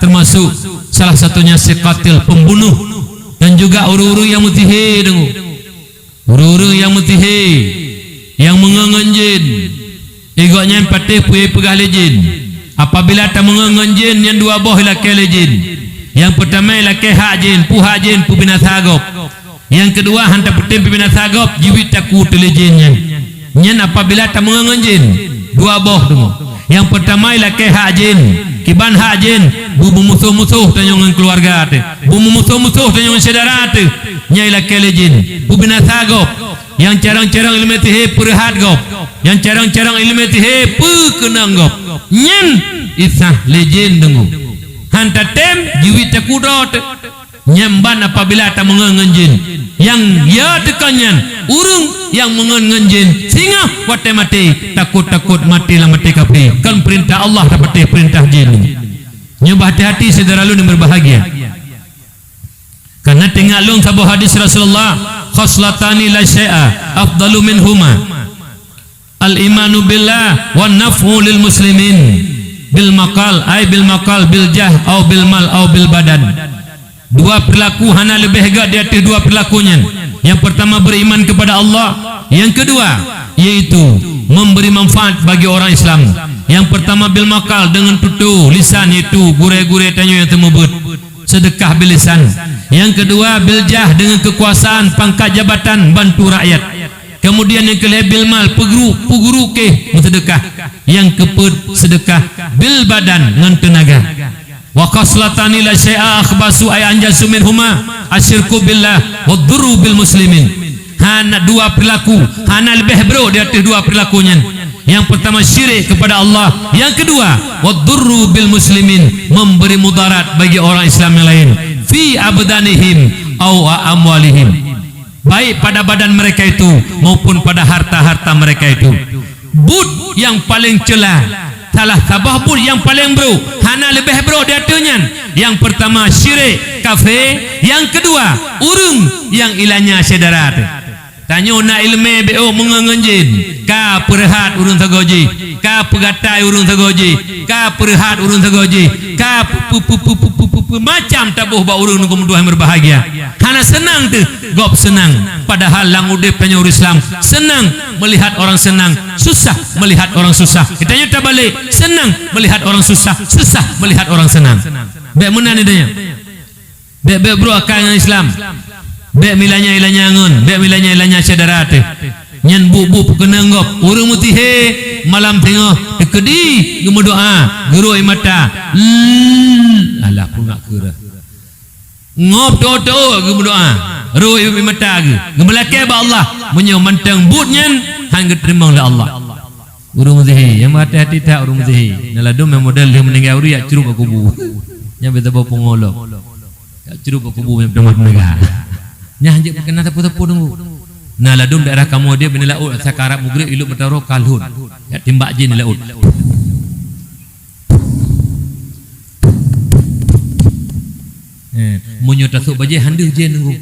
termasuk salah satunya si katil, pembunuh, dan juga ureuëng-ureuëng nyang meusihé deungoe. Ureuëng-ureuëng nyang meusihé, nyang meungon ngon jén, gobnyan patéh peue nyang peugah lé jén. Apabila tameungon ngon jén, nyan dua boh ilakée lé jén. Nyang peutama ilakée hak jén, peue hak jén, peubinasa gob. Nyang keudua, hana tapeutem peubinasa gob, jiwit takue lé jén nyan. Nyan apabila tameungon ngon jén, dua boh teuma. Nyang peutama ilakée hak jén, kiban hak jén, beumeumusoh-musoh tanyoe ngon keuluwarga teuh, beumeumusoh-musoh tanyoe ngon syedara teuh, nyan ilakée lé jén, peubinasa gob. Nyang carông-carông iéleumé sihé peureuhat gob, nyang carông-carông iéleumé sihé peukeunong gob. Nyan isah lé jén deungoe. Hana tatem jiwit takue droe teuh. Nyan ban apabila tameungon ngon jén. Nyang ya teuka nyan, ureuëng nyang meungon ngon jén, singoh watée maté, takot-takot maté lam maté kafé. Kon peurintah Allah, tapi peurintah jén. Nyoe beuhati-hati syedara lôn nyang berbahagia. Karena teuingat lôn saboh hadis Rasulullah, "Khaslatani la syai'a afdalu minhuma." Al-imanu billah wa naf'u lil muslimin bil maqal, ay bil maqal, bil jah, au bil mal, au bil badan. Dua perilaku hana leubeh gét di ateueh dua perilaku nyan. Yang pertama beriman kepada Allah, yang kedua yaitu memberi manfaat bagi orang Islam. Yang pertama bil maqal, dengan tutoe lisan, yaitu gurée-gurée tanyoe nyang teumeubeuet, sedekah bil lisan. Yang kedua bil jah, dengan kekuasaan, pangkat jabatan, bantu rakyat. Kemudian nyang keulhée bil mal, peuguru, peuguru keh meuseudeukah. Nyang keupeuet seudeukah bil badan ngon teunaga. Wa khaslatani la syai'a akhbasu ay anjasu minhuma asyirku billah wa dhurru bil muslimin. Hana dua perilaku, hana leubeh brok di ateueh dua perilaku nyan. Yang pertama syirik kepada Allah, yang kedua wa dhurru bil muslimin, memberi mudarat bagi orang Islam yang lain, fi abdanihim au amwalihim. Baik pada badan mereka itu maupun pada harta-harta mereka itu. Buet nyang paleng ceula, salah saboh buet nyang paleng brok, hana leubeh brok di ateueh nyan. Nyang pertama syirik, kafé, nyang keudua ureuëng nyang ilanya syedara teuh. Tanyoe na iéleumé bék meungon ngon jén, ka peureuhat ureuëng sagoe jih, ka peugatai ureuëng sagoe jih, ka peureuhat ureuëng sagoe jih, ka pe-, pe-, macam taboh bak ureuëng nunggu meutuah nyang berbahagia. Hana seunang teuh gob seunang, padahal lam udeb tanyoe ureuëng Islam seunang melihat orang senang, susah melihat orang susah. Geutanyoe tabalek, senang melihat orang susah, susah melihat orang senang. Bék meunan geutanyoe. Bék, bék brok akai ngon Islam. Bék meulanya-ilanya ngon, bék meulanya-ilanya syedara teuh. Nyan buet-buet peukeunong gob. Ureuëng meusihé malam teungoh teukeudi geumeudoá, geurôi mata. Lhh, alah peungak keurah. Ngob teuôt-teuôt geumeudoá, rôi mata geuh. Geumeulakée bak Allah, meunyoe mantong buet nyan han geuteurimong lé Allah. Ureuëng meusihé, nyang hati-hati that ureuëng meusihé. Na ladôm nyang model lheueh meuninggai ureuëng jak crôb bak kubu. Nyan beusaboh peungolok. Jak crôb bak kubu nyang peutamah teunaga. Nyan hanjeuet peukeuna sapeue-sapeue deungoe. Na ladôm daerah kamoe dia bini laôt, sakarat mugreb ilok mata uroe ka lhôn. Jak timbak jén di laôt. Eh, meunyoe tasôk bajée han deuh jén deungoe.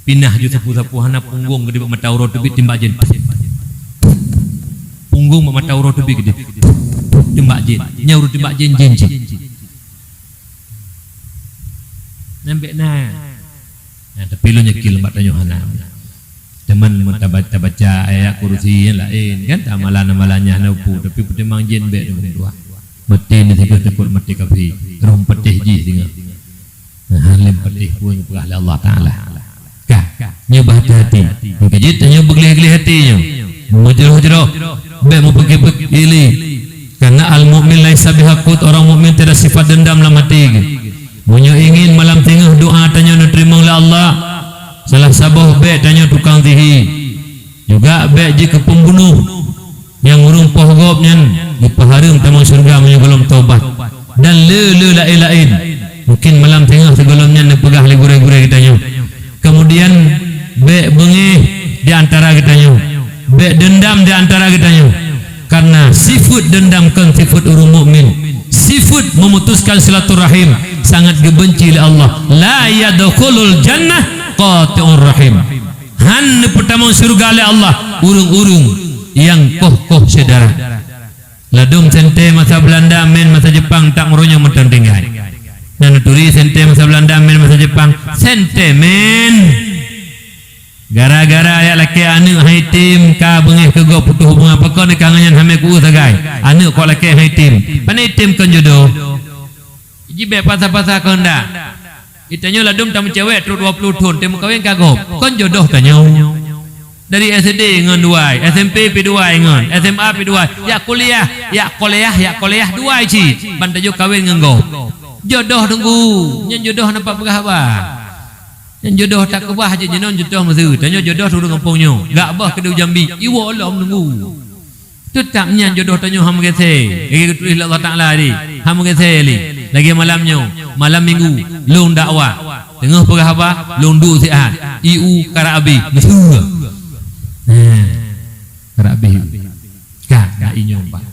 Pinah ju sapeue-sapeue hana punggong geude bak mata uroe teubiet timbak jén. Punggong bak mata uroe teubiet geude. Timbak jén. Nyan ureuëng timbak jén, jén, jén. Nyan bék na. Nah, tapi lôn yakin bak tanyoe hana. Teuma meunyoe taba-, tabaca ayat kursi nyang laén kan, amalan-amalan nyan hana peue, tapi peutimang jén bék deungon tuha. Maté ni sigoe takot maté kafé, roh patéh jih singoh. Nah, lé patéh pun peugah lé Allah Taala. Ka, nyoe beuhati-hati. Mungkin jeuet tanyoe beugleh-gleh até nyoe. Meujroh-jroh, bèk meupeuki-peuki lé. Karena al-mukmin laisa bihaqud, orang mukmin tiada sifat dendam lam até geuh. Meunyoe ingin malam teungoh doa tanyoe neuteurimong lé Allah, salah saboh bèk tanyoe tukang sihé. Juga bèk jeuet keu peumbunoh. Nyang ureuëng poh gob nyan geupeuhareuem tamong syeuruga meunyoe gohlom taubat. Dan le-le laén-laén. Mungkin malam teungoh sigohlom nyan neupeugah lé gurée-gurée geutanyoe. Kemudian, bèk beungéh di antara geutanyoe. Bèk dendam di antara geutanyoe. Karena sifeuet dendam kon sifeuet ureuëng mukmin. Sifeuet memutuskan silaturahim sangat geubenci lé Allah. La yadkhulul jannah qati'ur rahim. Hán neupeutamong syeuruga lé Allah ureuëng-ureuëng nyang koh-koh syedara. Ladôm sente masa Beulanda mén masa Jeupang, tak meuronyong mantong tinggai. Na neuturi sente masa Beulanda mén masa Jeupang, sente mén. Gara-gara jak lakée aneuëk han item ka beungéh keu gob putôh hubungan, pakon ka ngon nyan hamé kueu sagai. Aneuëk kok lakée han item. Pane item kon jodoh. Jibék pasa-pasa keuheundak. Geutanyoe ladôm tameucewek trok dua ploh thon, teumeukawén ka gob. Kon jodoh tanyoe. Dari S D ngon duai, S M P pi duai ngon, S M A pi duai. Jak kuliah, jak kuliah, jak kuliah duai cit. Ban tanyoe kawén ngon gob. Jodoh teungku, nyan jodoh nampak peugah haba. Nyan jodoh tak keubah jih jinoe jutoh meuseu. Tanyoe jodoh ureuëng gampông nyoe. Gak boh keudeuh jambi, iwoe lom teungku. Teutap nyan jodoh tanyoe hana meugeusé. Lagée geutuléh lé Allah Taala tadi, hana meugeusé lé. Lagée malam nyoe, malam minggu, lôn dakwah. Teungoh peugah haba, lôn duek siat. I u karak abéh, meuseue. Nah, karak abéh. Ka, na inyong, Pak.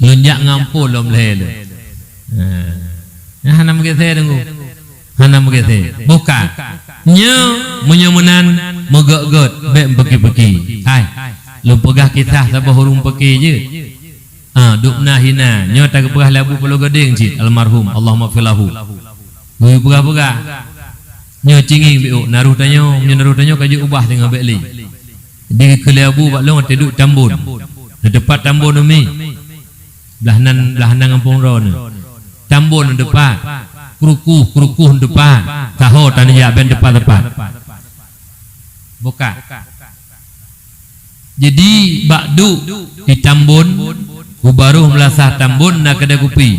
Lôn jak ngon amphon lom lhée lôn. Nah, nyan hana meugeusé teungku. Hana meugeusé. Boh ka. Nyoe, meunyoe meunan, meugét-gét, bèk meupeuki-peuki. Hai, lôn peugah kisah saboh ureuëng peuki jeuet. Ah, dubna hina. Nyoe tageupeugah lé Abu Pulo Gadeng cit, almarhum, Allahumma ghfir lahu. Geupeugah-peugah. Nyoe cingeng biôk, naroh tanyoe, meunyoe naroh tanyoe ka jeuet ubah teungoh bèk lé. Di keu lé Abu bak lôn watée duek Tambon. Di teumpat Tambon umi. Blah nan, blah nan gampông droeneuh. Tambon na teupat. Krukuh, krukuh na teupat. Saho tanyoe jak bèk teupat-teupat. Boh ka. Jadi, bak duek di Tambon, u barôh meulasah Tambon na keudè kupi.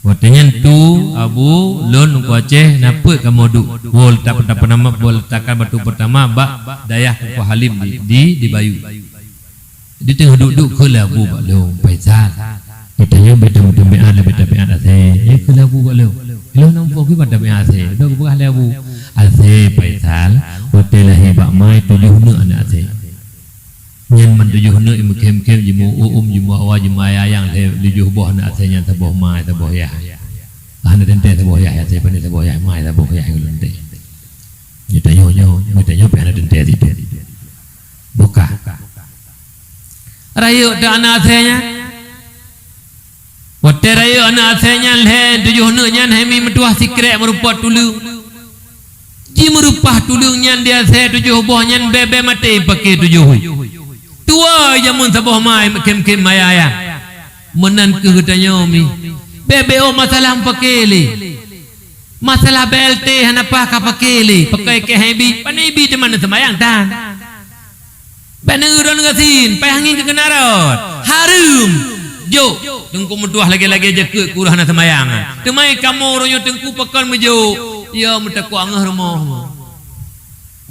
Watée nyan tu, Abu, lôn Teungku Aceh, na peuet kamoe duek. Woe letak, letak peutama, woe letakkan batu peutama bak dayah Teungku Halim di, di, di Bayu. Di teungoh duek-duek kheun lé Abu bak lôn, "Faisal, geutanyoe bèk tameuteumèe lé bèk tabiat asèe." Nyan kheun lé Abu bak lôn. Ilôn na muphom kiban tabiat asèe. Udah geupeugah lé Abu, "Asèe Faisal, watèe lahé bak ma tujoh neuk aneuk asèe. Nyan ban tujoh neuk meukhém-khém jimu uem, jimu awa, jimu ayang lhèe tujoh boh aneuk asèe nyan saboh ma, saboh yah. Hana teuntèe saboh yah asèe, pane saboh yah ma, saboh yah nyang lôn teuntèe." Geutanyoe nyoe, geutanyoe pih hana teuntèe situ. Buka. Rayeuk teuh aneuk asèe nyan. Watèe rayeuk aneuk asèe nyan lhèe tujoh neuk nyan hai mi meutuah sikrek meurumpok tuleueng. Ji meureupah tuleueng nyan di asèe tujoh boh nyan bèe-bèe maté paké tujoh. Tuwoe jameun saboh ma meukhém-khém ma ayang. Meunan keuh geutanyoe mi. Bèe-bèe oh masalah paké lé. Masalah B L T hana paih ka paké lé, pakai keu hai bi, pane bi teuma neuseumayang tan. Bèk neurôn gasien, paih angén keu keunarot. Hareuem! Jok, teungku meutuah lagèe-lagèe jakeuet keu ureueng hana seumayang. Teuma kamoe uroe nyoe teungku pakon meujok, ya meutakwa ngeuh rumoh.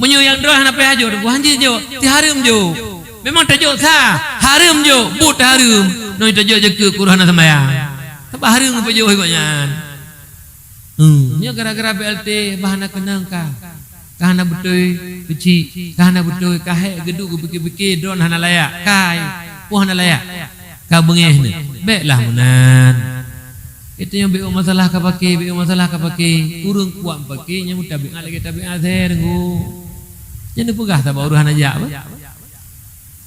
Meunyoe nyang droe hana paih jok, teungku hanjeuet jok, ti hareuem jok. Memang tajok sa, hareuem jok, buet hareuem. Nyoe tajok jakeuet keu ureueng hana seumayang. Sabab hareuem geupajok gobnyan. Hmm, nyoe gara-gara B L T bah hana keunong ka. Ka hana beutôi keuchik, ka hana beutôi, ka hék geuduek geupike-pike droen hana layak, kai, peue hana layak. Ka beungéh nyoe. Bèklah meunan. Geutanyoe bèk masalah ka paké, bèk masalah ka paké. Ureueng kuat paké nyan mutabiat lagèe tabiat asèe teungku. Nyan neupeugah sabab ureueng hana jak bah.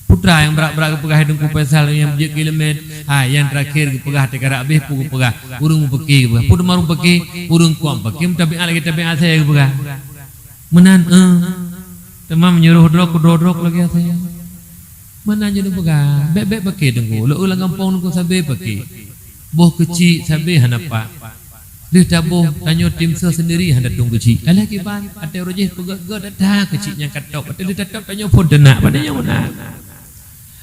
Putra nyang brat-brat geupeugah Teungku Faisal nyang jeuet kilomet, hai nyang teurakhir geupeugah teuka rab abéh peue geupeugah, ureueng meupaké geupeugah. Peue teuma ureueng paké? Ureueng kuat paké mutabiat lagèe tabiat asèe geupeugah. Meunan, eh. Teuma meunyoe roh droe keudroe-droe lagèe asèe. Meunan jeuet neupeugah, bèk-bèk paké teungku. Lôn lam gampông teungku sabé paké. Boh keuchik sabé hana pat. Lheueh taboh, tanyoe tim seuh seundiri hana tueng keuchik. Alah kiban, até uroe jih peugöt-göt that keuchik nyang ka top. Até lheueh tatop tanyoe phon teunak, padahai nyoe meunan.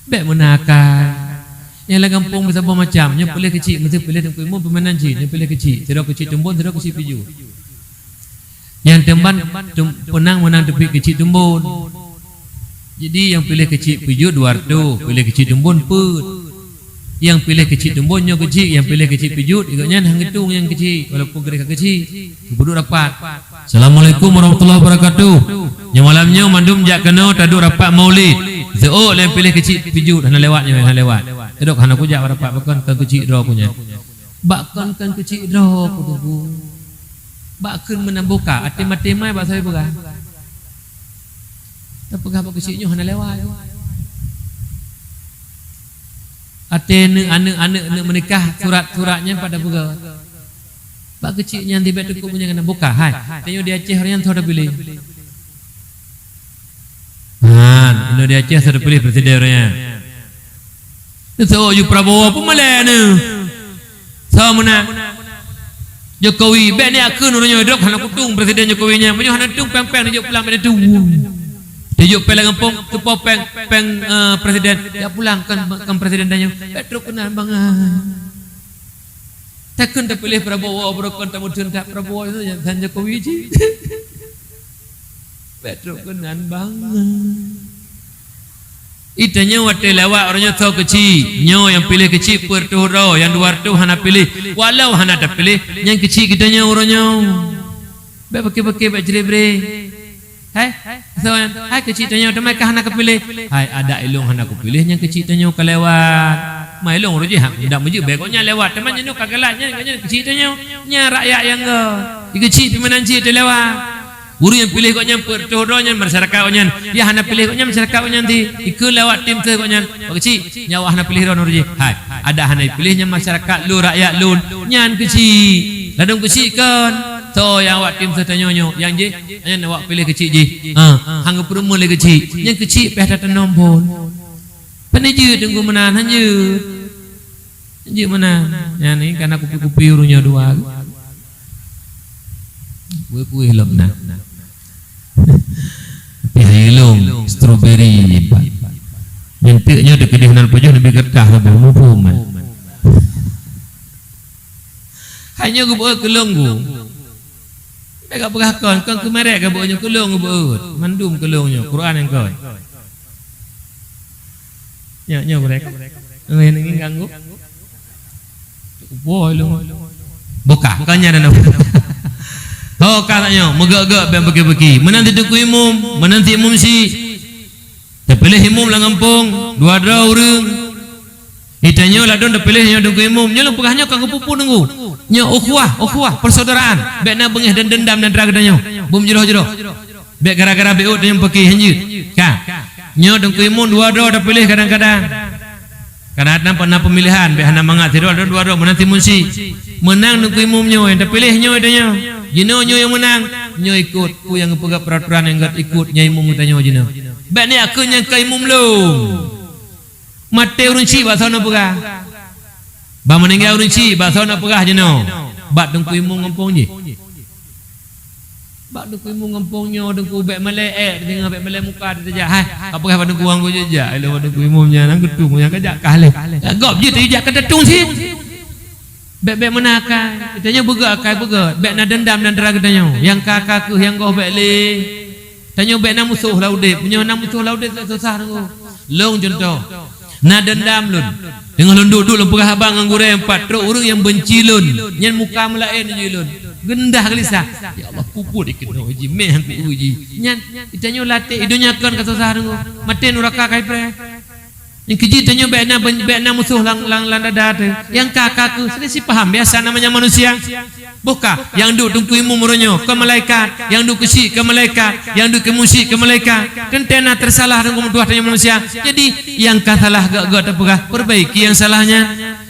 Bèk meunan akai. Nyang lam gampông meusaboh macam, nyoe piléh keuchik, meusti piléh teungku imum peumanan cit, nyoe piléh keuchik. Sidroe keuchik tumbon, sidroe keuchik pijuet. Nyang teumban tum-, peunang meunang teubiet keuchik tumbon. Jadi, nyang piléh keuchik pijuet dua reutôh, piléh keuchik tumbon peuet. Nyang piléh keuchik tumbon nyoe keuchik, nyang piléh keuchik pijuet, gobnyan han geutueng nyang keuchik, walaupun keudeh ka keuchik, geupeuduek rapat. "Assalamualaikum warahmatullahi wabarakatuh. Nyoe malam nyoe mandum jak keunoe taduek rapat maulid. Seuôt lé nyang piléh keuchik pijuet, hana lewat nyoe, hana lewat." Teuduek hana kujak rapat, pakon, kon keuchik droe ku nyan. Bak kon, kon keuchik droe ku teungku. Bak kheun meunan boka, até maté mai bak sabe peugah. Tapeugah bak keuchik nyoe hana lewat. Até neuk aneuk-aneuk neuk meunikah, surat-surat nyan pat tapeugah. Bak keuchik nyan tibet teungku meunyan keunan boka, hai. Tanyoe di Aceh ureueng nyan soe tapiléh. Han, inoe di Aceh soe tapiléh presiden ureueng nyan. Soe ju Prabowo peumalèe nyoe. Soe meunan? Jokowi, bèk neujak kheun uroe nyoe, droe hana kutueng presiden Jokowi nyan. Meunyoe hana tueng péng-péng neujok pulang bèk neujok. Neujok péng lam gampông, teupo péng, péng, eh, presiden. Jak pulang kon, kon presiden tanyoe. Bèk trok keunan bangai. Takheun tapiléh Prabowo, barokon tameutheun that Prabowo nyan, dan Jokowi cit. Bèk trok keunan bangai. Itanyoe watèe lewat uroe nyoe soe keuchik, nyoe nyang piléh keuchik peuet reutôh droe, nyang dua reutôh hana piléh. Walau hana tapiléh, nyang keuchik geutanyoe uroe nyoe. Bèk paké-paké, bèk bre-bre. Hai, soe nyan? Hai keuchik tanyoe, teuma kah hana kapiléh? Hai, adak ilôn hana kupiléh, nyang keuchik tanyoe ka lewat. Ma ilôn uroe jih hak muda meujeuet bèk gobnyan lewat, teuma nyan ka galak nyan, nyan keuchik tanyoe. Nyan rakyat nyang göt. Di keuchik pih meunan cit lewat. Ureueng nyang piléh gobnyan peuet reutôh droe nyan masyarakat gobnyan. Nyang hana piléh gobnyan masyarakat gobnyan di. Ikheun lewat tim seuh gobnyan. Bak keuchik, nyan awak hana piléh droe uroe jih. Hai, adak hana ipiléh nyan masyarakat lôn, rakyat lôn. Nyan keuchik. Ladôm keuchik kon. Soe nyang awak tim seuh tanyoe nyoe? Nyang jih, nyan awak piléh keuchik jih. Ha, han geupeurumeun lé keuchik. Nyang keuchik pih tatanom phon. Pane jeuet teungku meunan, han jeuet. Jeuet meunan. Nyan ni kana kupi-kupi ureueng nyoe dua. Kueh-kueh lom na. Tapi hai lôn, strawberry. Nyan teuk nyoe teukeudeh nan pajoh neubi keureutas saboh muphom kan. Hai nyoe geubeuet keu lôn gu. Bèk kapeugah kon, kon keu merek geubeuet nyoe keu lôn geubeuet. Mandum keu lôn nyoe, Quran nyang kon. Nyoe, nyoe merek. Oh, nyang ni ganggu. Boh lôn. Boka, kon nyan dah. Ho ka nyoe, meugèt-gèt bèk beuki-beuki. Meunan si teungku imum, meunan si imum si. Tapiléh imum lam gampông, dua droe ureueng. Itanyoe ladôm tapiléh nyoe teungku imum, nyoe lôn peugah nyoe ka geupeu-peu teungku. Nyoe ukhuwah, ukhuwah, persaudaraan. Bèk na beungèh dan dendam dan antara geutanyoe. Beumeujroh-jroh. Bèk gara-gara beuôt tanyoe paké, han jeuet. Ka. Nyoe teungku imum dua droe tapiléh kadang-kadang. Kadang-kadang pernah pemilihan, bèk hana mangat sidroe, dua droe, meunan si munsi. Meunang teungku imum nyoe, tapiléh nyoe tanyoe. Jinoe nyoe nyang meunang, nyoe ikot, peue nyang geupeugah peraturan nyang gèt ikot, nyan imum geutanyoe jinoe. Bèk neujak kheun nyang ka imum lom. Maté ureueng chik bak soe neupeugah? Ban meuninggai ureueng chik bak soe neupeugah jinoe? Bak teungku imum gampông jih. Bak teungku imum gampông nyoe, teungku bèk malèe èk, teungoh bèk malèe muka teujak. Hai, ka peugah bak teungku gampông jih jak, ilôn bak teungku imum nyan, nyan geutueng nyan ka jak kah lé. Gob jih teujak ka tatueng cit. Bèk-bèk meunan akai. Geutanyoe beugèt akai beugèt. Bèk na dendam di antara geutanyoe. Nyang ka-ka keuh nyang goh bèk lé. Tanyoe bèk na musoh lam udép. Meunyoe na musoh lam udép, susah teungku. Lôn cuntoh. Na dendam lôn. Teungoh lôn duek-duek lôn peugah haba ngon gurèe, pat trok ureueng nyang beunci lôn. Nyan muka meulaén jih lôn. Geundah geulisah. Ya Allah, peubuet ikeunoe jih, meuhan ku jih. Nyan, geutanyoe lam donya kon ka susah teungku. Maté nuraka ka ipreh. Nyang keujih tanyoe bèk na, bèk na musoh lam, lam, lam dada teuh. Nyang ka-ka keuh, selisih paham, biasa namanya manusia. Boh ka, nyang duek teungku imum uroe nyoe, kon malaikat, nyang duek keuchik kon malaikat, nyang duek keumusik kon malaikat. Teuntèe na teusalah teungku meutuah tanyoe manusia. Jadi, nyang ka salah gèt-gèt tapeugah, perbaiki nyang salah nyan.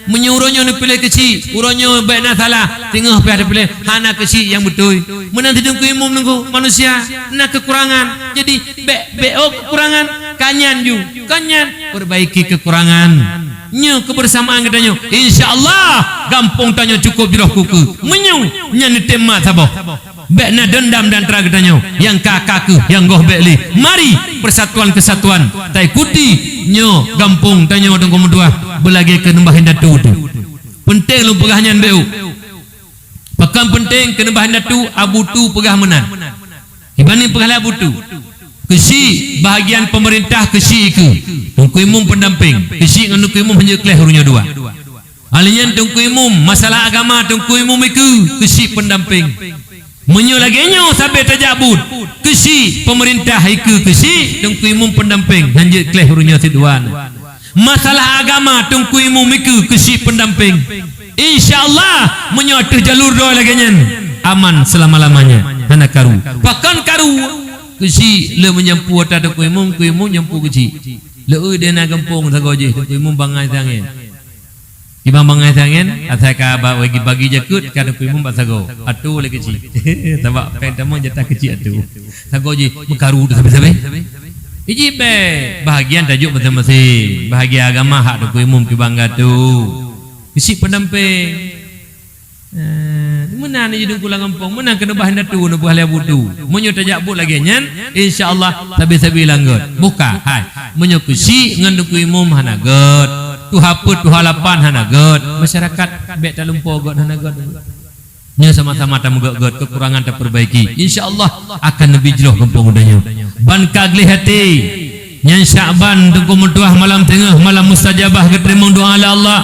Meunyoe uroe nyoe neupiléh keuchik, uroe nyoe bék na salah, teungoh pih neupiléh hana keuchik nyang beutôi. Meunan teungku imum nunggu manusia na keukurangan. Jadi bék, bék oh keukurangan, ka nyan ju, ka nyan, perbaiki keukurangan. Nyoe kebersamaan geutanyoe, insya Allah gampông tanyoe cukup jroh keu keue. Meunyoe nyan neutem mat saboh. Bék na deundam di antara geutanyoe, nyang ka, ka kheueh, nyang goh bék lé. Mari persatuan kesatuan taikuti nyoe gampông tanyoe Teungku meutuah beulagée keu neumbah indatu teuh. Peunteng lôn peugah nyan bék. Pakon peunteng keu neumbah indatu, Abu Tu peugah meunan. Iban peugah lé Abu Tu. Keuchik bahagian pemerintah keuchik ikeue, Teungku Imum pendamping. Keuchik ngon Teungku Imum hanjeuet kléh uroe nyoe dua. Alèh nyan Teungku Imum, masalah agama Teungku Imum ikeue keuchik pendamping. Meunyoe lagèe nyoe sabe tajak buet, keuchik pemerintah ikeue keuchik Teungku Imum pendamping hanjeuet kléh uroe nyoe sidua na. Masalah agama Teungku Imum ikeue keuchik pendamping. Insya Allah meunyoe ateueh jalur droe lagèe nyan aman selama-lamanya, hana karu. Pakon karu? Keuchik le meunyoe nyang pue ata Teungku Imum, Teungku Imum nyang pue keuchik. Le ui deh na gampông sagoe jih Teungku Imum bangai sangén. Kiban bangai sangén, asai ka ba bagi-bagi jakeuet ka Teungku Imum bak sagoe. Atu lé keuchik. Sabab kai tamong jatah keuchik atu. Sagoe jih meukaru tu sabe-sabe. Iji be bahagian tajok masing-masing. Bahagian agama hak Teungku Imum kiban gatu. Keuchik pendamping. Eh, meunan jih Teungku lam gampông, meunan keuneubah indatu, neupeugah lé Abu Tu. Meunyoe tajak buet lagèe nyan, insya Allah sabe-sabe langgot. Buka, hai. Meunyoe keuchik ngon Teungku Imum hana gèt, tuha peuet, tuha lapan hana gèt, masyarakat bèk talumpoe gèt hana gèt. Nyoe sama-sama tameugèt-gèt, keukurangan tapeurbaiki. Insya Allah akan leubeh jroh gampông geutanyoe. Ban ka gleh até, nyan Syakban Teungku meutuah malam teungoh, malam mustajabah geuteurimong doa lé Allah.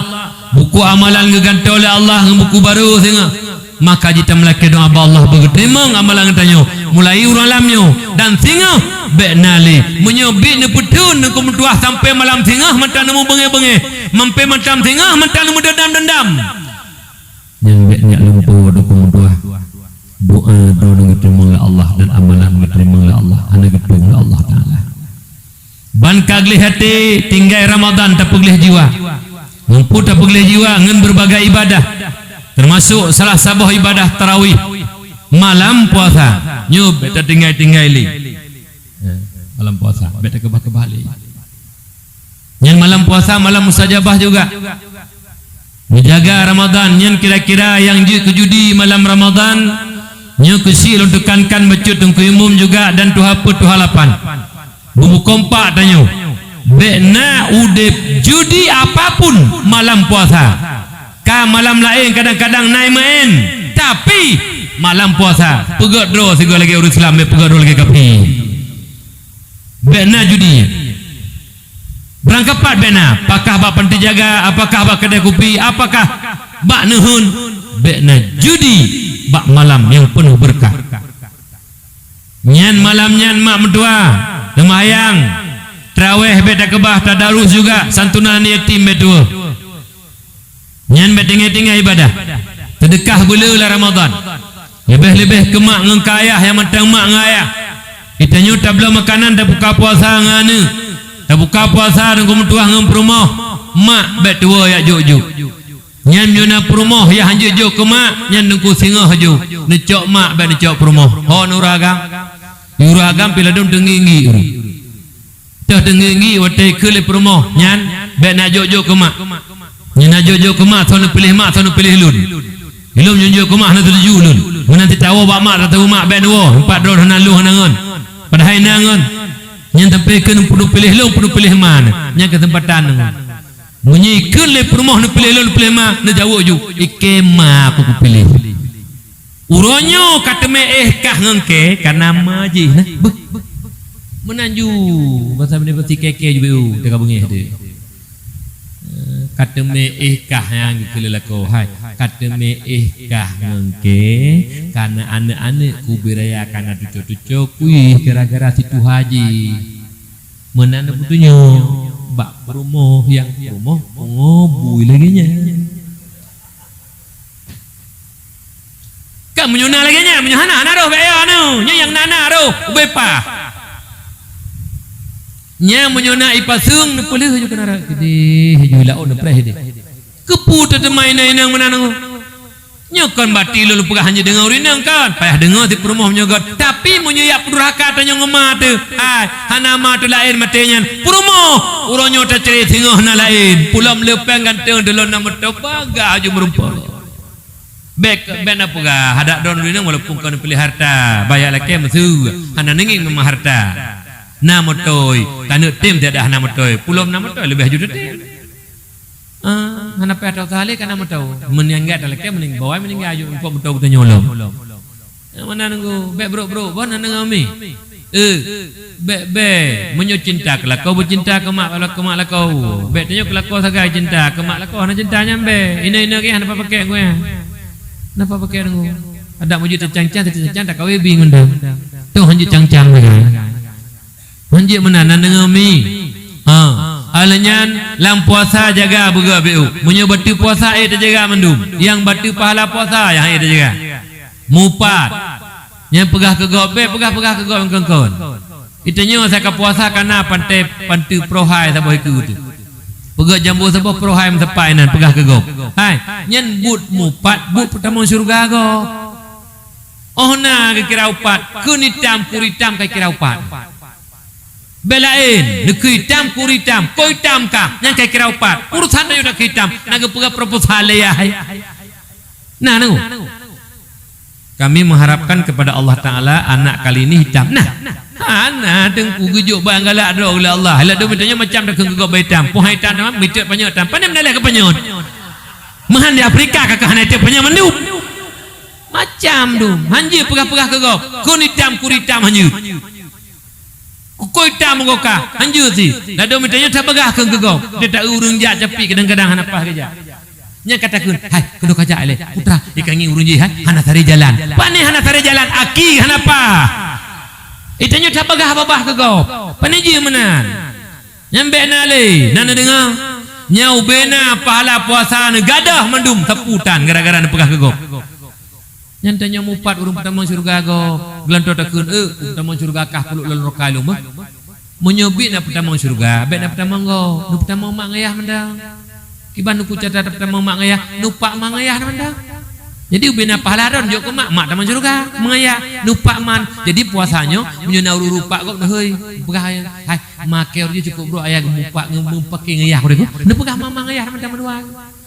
Buku amalan geugantoe lé Allah ngon buku barô singoh. Maka jih tameulakèe doa bak Allah beugeuteurimong amalan geutanyoe mulai uroe lam nyoe dan singoh bèk na lé. Meunyoe bit neupeutheun Teungku meutuah sampoe malam singoh mantong neumubeungèh-beungèh, sampoe malam singoh mantong neumeudeundam-deundam, nyan bèk neujak lumpoe Teungku meutuah. Doa droeneuh geuteurimong lé Allah dan amalan geuteurimong lé Allah, hana geutém lé Allah Taala. Ban ka gleh até tinggai Ramadan tapeugleh jiwa. Ngon peue tapeugleh jiwa? Ngon beureubagai ibadah, teumasok salah saboh ibadah tarawih malam puasa. Nyoe bèk tatinggai-tinggai lé. Eh, malam puasa bèk takeubah-keubah lé. Nyan malam puasa, malam mustajabah juga. Neujaga Ramadan, nyan kira-kira nyang jeuet keu judi malam Ramadan, nyoe keuchik lôn teukankan bacut Teungku Imum juga dan tuha peuet tuha lapan. Beukompak tanyoe. Bèk na udeb judi apapun malam puasa. Ka malam laén kadang-kadang na maén, tapi malam puasa peugèt droe sigoe lagèe ureueng Islam, bèk peugèt droe lagèe kafé. Bèk na judi nyan. Beurangkapat bèk na, apakah bak panti jaga, apakah bak keudè kupi, apakah bak neuheun, bèk na judi bak malam nyang peunoh beureukat. Nyan malam nyan mak meutuah, seumayang, tarawèh bèk takeubah, tadarus juga, santunan yatim bèk tuwoe. Nyan bèk tinggai-tinggai ibadah. Seudeukah beuleu lam Ramadan. Leubeh-leubeh keu mak ngon keu ayah nyang mantong mak ngon ayah. Geutanyoe tabloe makanan tabuka puasa ngon aneuk. Tabuka puasa ngon meutuah ngon peurumoh. Mak bèk tuwoe jak jok-jok. Nyan meunyoe na peurumoh nyang hanjeuet jok keu mak, nyan teungku singoh ju. Neucok mak bèk neucok peurumoh. Ho ureueng agam. Ureueng agam pih ladôm teunggi-nggi ureueng. Toh teunggi-nggi watèe kheun lé peurumoh nyan, bèk na jok-jok keu mak. Nyan na jok-jok keu mak, soe neupiléh mak, soe neupiléh lôn. Ilôn nyang jok keu mak hana setuju lôn. Meunan titawoe bak mak, tatawoe mak bèk neuwoe, teumpat droe hana lôn hana ngon. Padahai na ngon. Nyan sampoe kheun peuneuk piléh lôn, peuneuk piléh mak. Nyan keuseumpatan ngon. Meunyoe kheun lé peurumoh neupiléh lôn, neupiléh mak, neujaweueb ju. Ikei mak aku kupiléh. Uroe nyoe ka teumé éh kah ngon kèe, ka na ma jih nah. Beuh. Meunan ju, basa Meunasir peusi kèe-kèe ju beu, teuka beungéh teuh. Eh, ka teumé éh kah nyang geukheun lé lakoe hai. Ka teumé éh kah ngon kèe, ka na aneuk-aneuk kubri raya ka na tuco-tuco kuéh gara-gara si tuha jih. Meunan peutunyok bak peurumoh nyang peurumoh pungo bui lagèe nyan. Kan meunyoe na lagèe nyan, meunyoe hana, hana roh bèk yo anu. Nyan nyang na, na roh, ubé pah. Nyan meunyoe na ipaseung, neupeuleuh ju keunan rot. Keudeh, ju laôt neupreh deh. Keupeue teuma inong-inong meunan? Nyoe kon bati lôn peugah hana deungoe ureueng inong kon. Payah deungoe si peurumoh meunyoe göt. Tapi meunyoe jak peudurhaka tanyoe ngon ma teuh, hai, hana ma teuh laén maté nyan. Peurumoh, uroe nyoe tacre singoh na laén. Pulom leupeng ganteng deulon na meutoba gak aju meureumpok. Bék, bék na peugah, hadak droeneuh inong walaupun kon piléh harta, bah jak lakée meusu, hana neungieng meumang harta. Na meutoe, taneuk tem tiada hana meutoe, pulom na meutoe leubeh aju teutem. Ah, hana payah tau sahalé kana meutoe. Meuninggai talakée, meuning bawai meuninggai aju engkau meutoe geutanyoe lom. Nyang mana nunggu, bék brok-brok, bah na deungoe mi. Eh, bék, bék. Meunyoe cinta keu lakoe, beucinta keu mak, keu mak lakoe. Bék tanyoe keu lakoe sagai cinta, keu mak lakoe hana cinta nyan bék. Inoe-inoe geh hana pakai ngue. Hana pakai ngue. Adak meujeuet teucang-cang, teucang-cang, takawe bi ngon deuh. Toh hanjeuet cang-cang lagée. Hanjeuet meunan, na deungoe mi. Ha. Alah nyan, lam puasa jaga beugöt bék u. Meunyoe bateue puasa, eh, tajaga mandum. Nyang bateue pahala puasa, nyang eh tajaga. Mupat. Nyang peugah keu gob, bék peugah-peugah keu gob kon-kon. Geutanyoe saka puasa kana panté panteue prohai saboh ikeu teuh. Peugöt jambo saboh prohai meusapat inan peugah keu gob. Hai, nyan buet mupat, buet peutamong syeuruga gob. Oh na geukira upat, kheun itam, kur itam ka kira upat. Bék laén, neukheun itam, kur itam, kok itam kah, nyan ka kira upat. Urusan tanyoe dak keu itam, na geupeugah proposal lé yah. Nah, nunggu. Kami mengharapkan kepada Allah Taala anak kali ini hitam. Nah, hana teungku geujok bak galak droe lé Allah. Ladôm tanyoe macam dak keu gob hitam. Poh hitam teuma mitek panyöt tam. Pane meudaleh keu panyöt. Meuhan di Afrika ka hana itek panyöt mandum. Macam tu. Hanjeuet peugah-peugah keu gob. Kheun itam, kur itam hanjeuet. Kukoi tam gob kah, hanjeuet si. Ladôm tanyoe tapeugah keu gob. Dia tak ureueng jak capi kadang-kadang hana paih geujak. Nyan ka takheun, "Hai, keunoe ka jak lé. Putra, ikangi ureueng jih, hai, hana saré jalan." Pane hana saré jalan, aki hana paih. Itanyoe tapeugah babah keu gob. Pane jih meunan. Nyan bék na lé, na neudeungoe. Nyan ubé na pahala puasa neugadôh mandum sapeue tan gara-gara neupeugah keu gob. Nyan tanyoe mupat ureueng peutamong syeuruga gob, geulantoe takheun, "Eh, ureueng peutamong syeuruga kah peuleuk lôn rokai lôn beuh." Meunyoe biet na peutamong syeuruga, bék na peutamong gob, neupeutamong mak ngayah mantong. Kiban neukucata peutamong mak ngayah, nupak mak ngayah mantong. Jadi ubé na pahala droe jok keu mak, mak tamong syeuruga, mak ngayah, nupak man. Jadi puasa nyoe, meunyoe na ureueng rupak gob, neuhôi, peugah, "Hai, ma keu ureueng jih cukôp brôk ayah geumupak, geumupake ngayah ureueng." Neupeugah mak ngayah mantong meudua.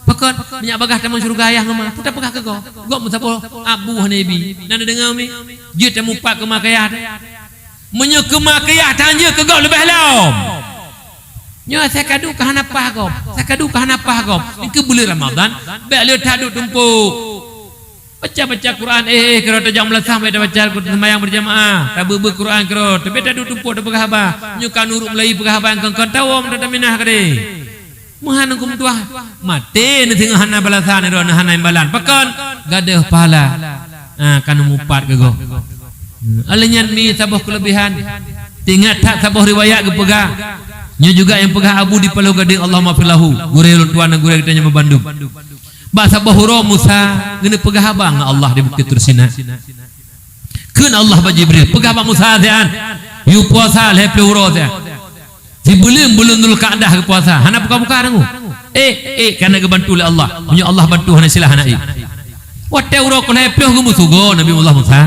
Pakon, meunyak bagaih tamong syeuruga ayah ngon ma, peue tapeugah keu gob? Gob meusaboh abu hana ibi. Na neudeungoe mi? Jeuet tamupat keu ma keu yah teuh. Meunyoe keu ma keu yah tan jeuet keu gob leubeh lom. Nyoe asai kadu ka hana paih gob. Asai kadu ka hana paih gob. Engkeu buleuen Ramadhan, bék lé that duek tumpôk. Baca-baca Quran, eh, eh, keudroe tajak meulasah, bék tabaca Quran, seumayang beurjamaah, tabeuet-beuet Quran keudroe, tabeuet taduek tumpôk tapeugah haba. Nyoe ka nurot meulayeue peugah haba nyang kon-kon tawöm, taminah keudeh. Meuhan huköm tuah, maté neuh singoh hana balasan, droeneuh hana imbalan. Pakon? Gadôh pahala. Ah, ka neumupat keu gob. Hmm, alèh nyan mi saboh keuleubehan. Teuingat that saboh riwayat geupeugah. Nyoe juga nyang peugah Abu di Paloh Gadeng, Allahummaghfir lahu. Gurèe lôn tuan dan gurèe geutanyoe bandum. Bak saboh uroe Musa geuneuk peugah haba ngon Allah di Bukét Tursina. Kheun Allah bak Jibril, "Peugah bak Musa siat, yue puasa lhèe plôh uroe siat. Sibuleuen buleuen Dzulqa'dah geupuasa, hana buka-buka deungoe." Eh, eh, ka na geubantu lé Allah. Meunyoe Allah bantu hana silah hana ék. Watèe uroe keulhèe plôh geumeusugoe Nabi Allah Musa.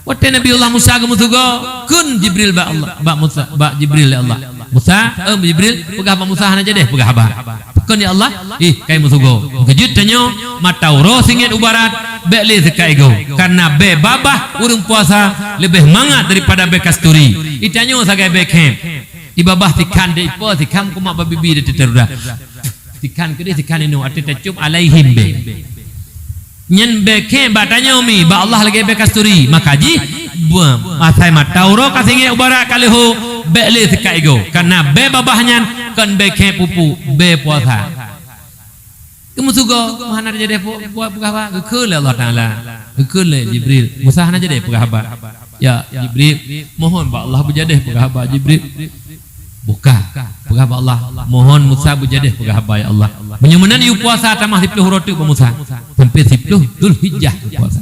Watèe Nabi Allah Musa geumeusugoe, kheun Jibril bak Allah, bak Musa, bak Jibril lé Allah. "Musa, eh, Jibril, peugah bak Musa hana jadèh peugah haba." Kheun, "Ya Allah, ih, kai meusugoe." Meukeujeuet tanyoe, mata uroe singét u barat, bèk lé seukat igoe. Kareuna bèe babah ureueng puasa leubeh mangat daripada bèe kasturi. Itanyoe sagai bèe khém. Ibabah sikhan deh ipo, sikhan kumat bak bibi deh teuterudah. Sikhan keudeh, sikhan inoe, até tacôb alaihim bèe. Nyan bèe khém bak tanyoe mi, bak Allah lagèe bèe kasturi. Maka jih, beuh, asai mata uroe ka singét u barat ka leuho, bèk lé seukat igoe. Kareuna bèe babah nyan kon bèe khém pupu, bèe puasa. Geumeusugoe, meuhana jadèh pu-, pu-, peugah haba, geukheun lé Allah Taala. Geukheun lé Jibril, Musa hana jadèh peugah haba. "Ya Jibril, mohon bak Allah beujadèh peugah haba Jibril." Buka, peugah bak Allah, "Mohon Musa beujadèh peugah haba, ya Allah." Meunyoe meunan yue puasa tamah siplôh uroe teuk bak Musa. Sampai siplôh Dzulhijjah puasa.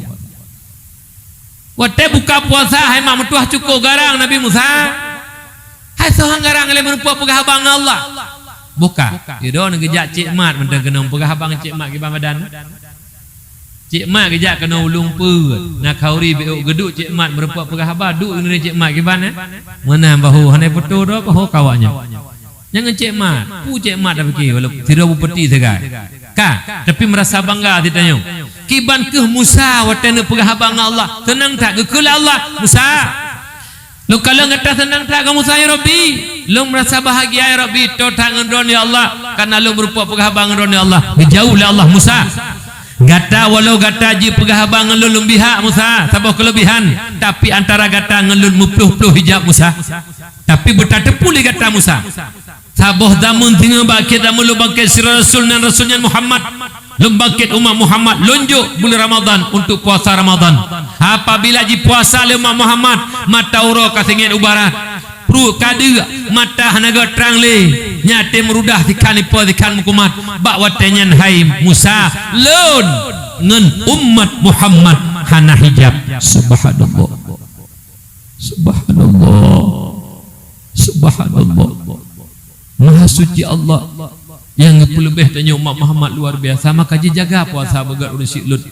Watèe buka puasa, hai mak meutuah cukôp garang Nabi Musa. Hai soe han garang lé meureumpok peugah haba ngon Allah. Buka. Idon geujak Cék Mat mantong keunong peugah haba ngon Cék Mat kiban badan. Cék Mat geujak keunoe u Lueng Peue. Na khauri bék ôk geuduek Cék Mat meurumpok peugah haba, duek ngon Cék Mat kiban, eh. Meunan bahu hana peutoh droe bahu kawak nyoe. Nyang ngon Cék Mat, peue Cék Mat tapike walau sidroe bupeuti sagai. Ka, tapi meurasa bangga sitanyoe. Kiban kheueh Musa watée neupeugah haba ngon Allah, seunang that geukheun lé Allah, "Musa, lôn kalon gata seunang that ngon Musa, ya Rabbi. Lôn meurasa bahagia, ya Rabbi, toe that ngon droeneuh, ya Allah, kareuna lôn meurumpok peugah haba ngon droeneuh, ya Allah." Geujaweueb lé Allah, "Musa, gata walau gata jipeugah haba ngon lôn, lôn bri hak, Musa, saboh keuleubihan, tapi antara gata ngon lôn meuploh-ploh hijab, Musa. Tapi beutateupeue lé gata, Musa." Saboh zameun singoh bak akhé zameun lôn bangkét sidroe rasul, nan rasul nyan Muhammad. Lôn bangkét umat Muhammad, lôn jok buleuen Ramadhan untuk puasa Ramadhan. Apabila jipuasa lé umat Muhammad, mata uroe ka seungét u barat, pruet ka deuk, mata hana göt trang lé, nyan teuh meurudah sikhan ipo sikhan meukumat. Bak watée nyan hai Musa, lôn ngon umat Muhammad hana hijab. Subhanallah. Subhanallah. Subhanallah. Maha suci Allah nyang geupeuleubeh tanyoe umat Muhammad luar biasa, maka jijaga puasa beugét ureuëng siklot.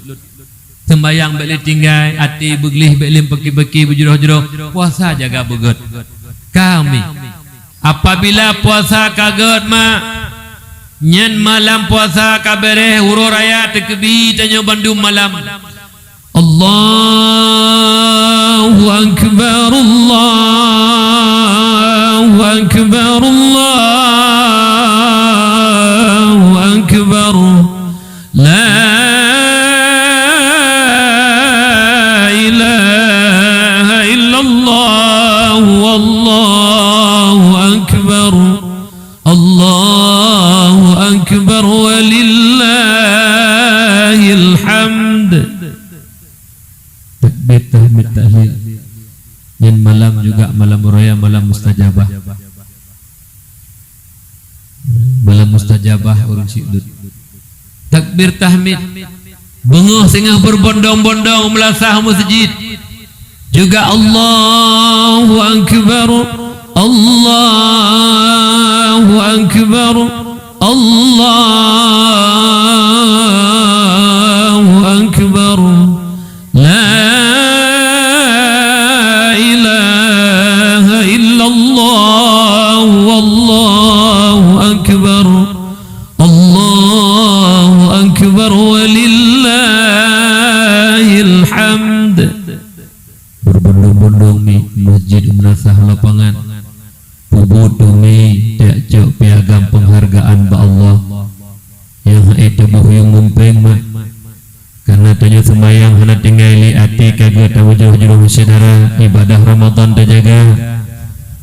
Seumbahyang bék lé tinggai, até beugleh bék lé peuki-peuki beujroh-jroh, puasa jaga beugét. Kami, apabila puasa ka gét, mak, nyan malam puasa ka béréh, uroe raya teukeubi tanyoe bandum malam. Allahu akbar, Allahu akbar, Allahu akbar. La ilaha illallah, wallahu akbar. Allahu akbar, walillahil hamd. Takbir, tahmid, tahlil. Nyan malam juga malam raya, malam mustajabah. Malam mustajabah ureuëng siklot. Takbir, tahmid. Beungoh singoh beubondong-bondong meulasah meuseujid. Juga Allahu akbar, Allahu akbar, Allahu akbar. La ilaha illallah, wallahu akbar. Allahu akbar, walillahil hamd. Beubondong-bondong mi masjid, meunasah lapangan. Peubuet teumi tiak cok piagam peunghargaan bak Allah. Nyang hase teuboh yuem mumpeng mak. Kareuna tanyoe seumayang hana tinggai lé até ka geutameujoh jroh syedara, ibadah Ramadhan tajaga,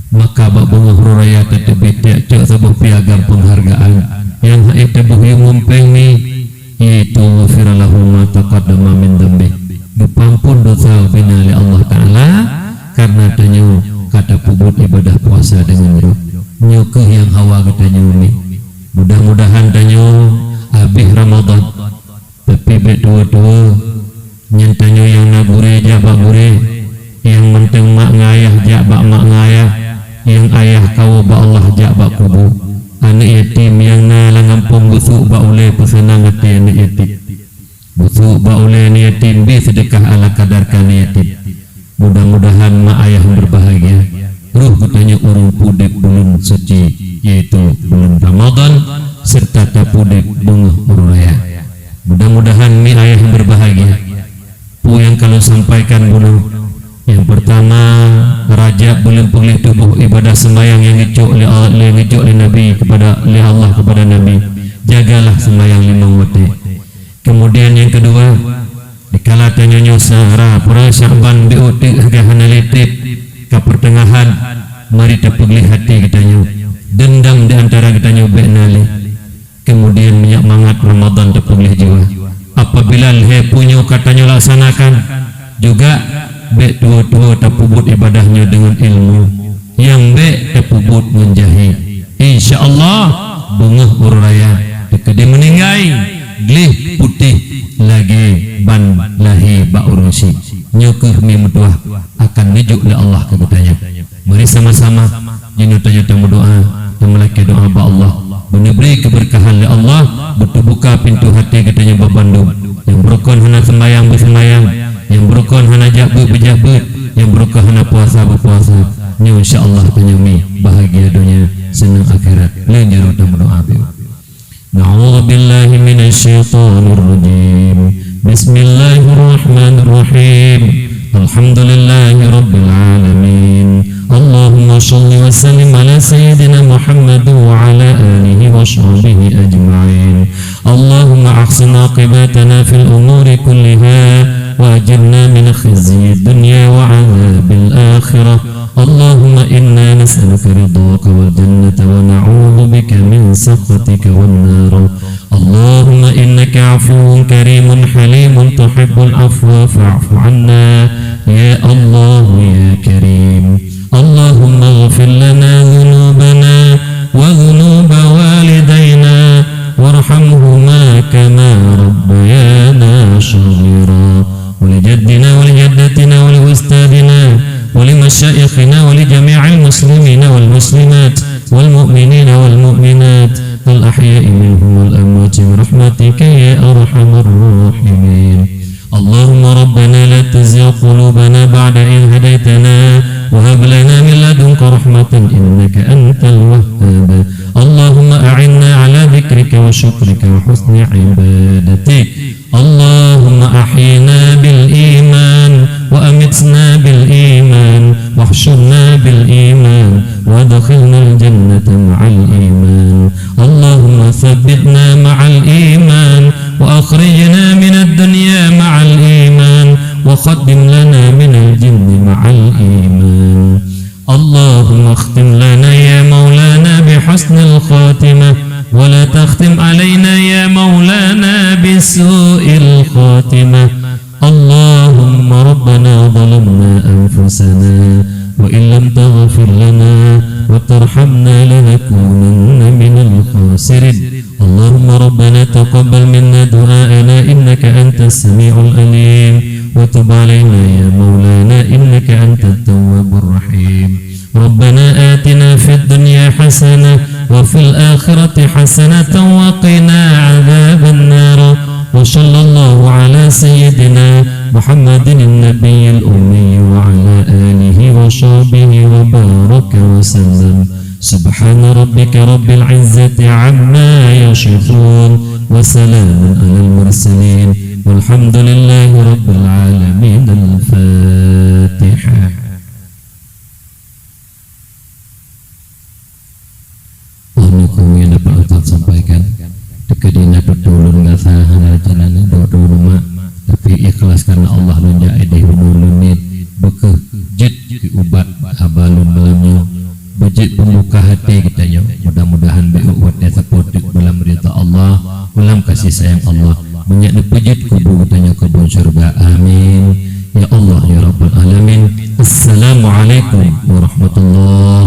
maka bak beungoh uroe raya tateubiet tiak cok saboh piagam peunghargaan. Nyang hase teuboh yuem mumpeng mi, yaitu ghufira lahu ma taqaddama min dzanbih. Geupeuampon dosa ubena lé Allah Taala kareuna tanyoe ka tapeubuet ibadah puasa deungon jroh. Nyoe kheueh nyang hawa geutanyoe mi. Mudah-mudahan tanyoe habéh Ramadhan, tapi bék tuwoe-tuwoe. Nyan tanyoe nyang na gurée jak bak gurée, nyang mantong mak ngon ayah jak bak mak ngon ayah, nyang ayah kawoe bak Allah jak bak kubu. Aneuëk yatim nyang na lam gampông beusôk bak ulée peuseunang até aneuëk yatim. Beusôk bak ulée aneuëk yatim, bri seudeukah ala kadar keu aneuëk yatim. Mudah-mudahan mak ayah berbahagia. Roh geutanyoe ureuëng peuudeb buleuen suci, yaitu buleuen Ramadhan, serta tapeuudeb beungoh uroe raya. Mudah-mudahan mi ayah berbahagia. Peue nyang ka lôn sampaikan bunoe. Nyang peurtama, Rajab buleuen peugleh tuboh ibadah seumayang nyang geucok lé, lé, geucok lé Nabi kepada, lé Allah kepada Nabi. Jagalah seumayang limong watée. Kemudian nyang keudua, dikala tanyoe nyoe seuhara peurang Syakban bék teuk lagée hana lé treb ka peuteungahan, mari tapeugleh até geutanyoe. Deundam di antara geutanyoe bék na lé. Kemudian minyak mangat Ramadhan tapeugleh jiwa. Apabila lhée peue nyoe ka tanyoe laksanakan, juga bék tuwoe-tuwoe tapeubuet ibadah nyoe deungon ilmu, nyang bék tapeubuet ngon jahé. Insya Allah, beungoh uroe raya teukeudi meuninggai, gleh putéh lagée ban lahé bak ureuëng syik. Nyoe kheueh mi meutuah akan neujok lé Allah keu geutanyoe. Mari sama-sama jinoe tanyoe tameudoá, tameulakée doá bak Allah. bandum. Nyang beurukon hana seumbahyang beuseumayang, nyang beurukon hana jak beuet beujak beuet, nyang beurukon hana puasa beupuasa. Nyoe insya Allah tanyoe mi bahagia donya, seunang akhirat. Lheuh nyan tameudoa beu. أعوذ بالله من الشيطان الرجيم. بسم الله الرحمن الرحيم. الحمد لله رب العالمين. اللهم صل وسلم على سيدنا محمد وعلى آله وصحبه أجمعين. اللهم أحسن عاقبتنا في الأمور كلها وأجرنا من خزي الدنيا وعذاب الآخرة. اللهم إنا نسألك رضاك والجنة ونعوذ بك من سخطك والنار. اللهم إنك عفو كريم حليم تحب العفو فاعف عنا يا الله يا كريم. اللهم اغفر لنا ذنوبنا وذنوب والدينا وارحمهما كما ربيانا صغيرا. ولجدنا ولجدتنا ولأستاذنا ولمشايخنا ولجميع المسلمين والمسلمات والمؤمنين والمؤمنات الأحياء منهم والأموات برحمتك يا أرحم الراحمين. اللهم ربنا لا تزغ قلوبنا بعد إذ هديتنا وهب لنا من لدنك رحمة إنك أنت الوهاب. اللهم أعنا على ذكرك وشكرك وحسن عبادتك. اللهم أحينا بالإيمان وأمتنا بالإيمان واحشرنا بالإيمان وأدخلنا الجنة مع الإيمان. اللهم ثبتنا مع الإيمان وأخرجنا من الدنيا مع الإيمان وخدم لنا من الجن مع الإيمان. اللهم اختم لنا يا مولانا بحسن الخاتمة ولا تختم علينا يا مولانا بسوء الخاتمة. اللهم ربنا ظلمنا أنفسنا وإن لم تغفر لنا وترحمنا لنكونن من الخاسرين. اللهم ربنا تقبل منا دعاءنا إنك أنت السميع العليم وتب علينا يا مولانا إنك أنت التواب الرحيم. ربنا آتنا في الدنيا حسنة وفي الآخرة حسنة وقنا عذاب النار. وصلى الله على سيدنا محمد النبي الأمي وعلى آله وصحبه وبارك وسلم. سبحان ربك رب العزة عما يصفون وسلام على المرسلين والحمد لله رب العالمين. الفاتحة. Peue nyang dapat Ustaz sampaikan, teuka di na tutulun gata hana rencana neudok dulu mak, tapi ikhlas karena Allah lôn jak ideh bunoe lôn niet beukeujeuet keu ubat haba lôn malam nyoe. Beujeuet peumbuka até geutanyoe. Mudah-mudahan beuet watée sapoe teuk bulan ridha Allah, bulan kasih sayang Allah. Meunyoe neupeujeuet kubu geutanyoe keubon syurga. Amin. Ya Allah, ya Rabbal Alamin. Assalamualaikum warahmatullahi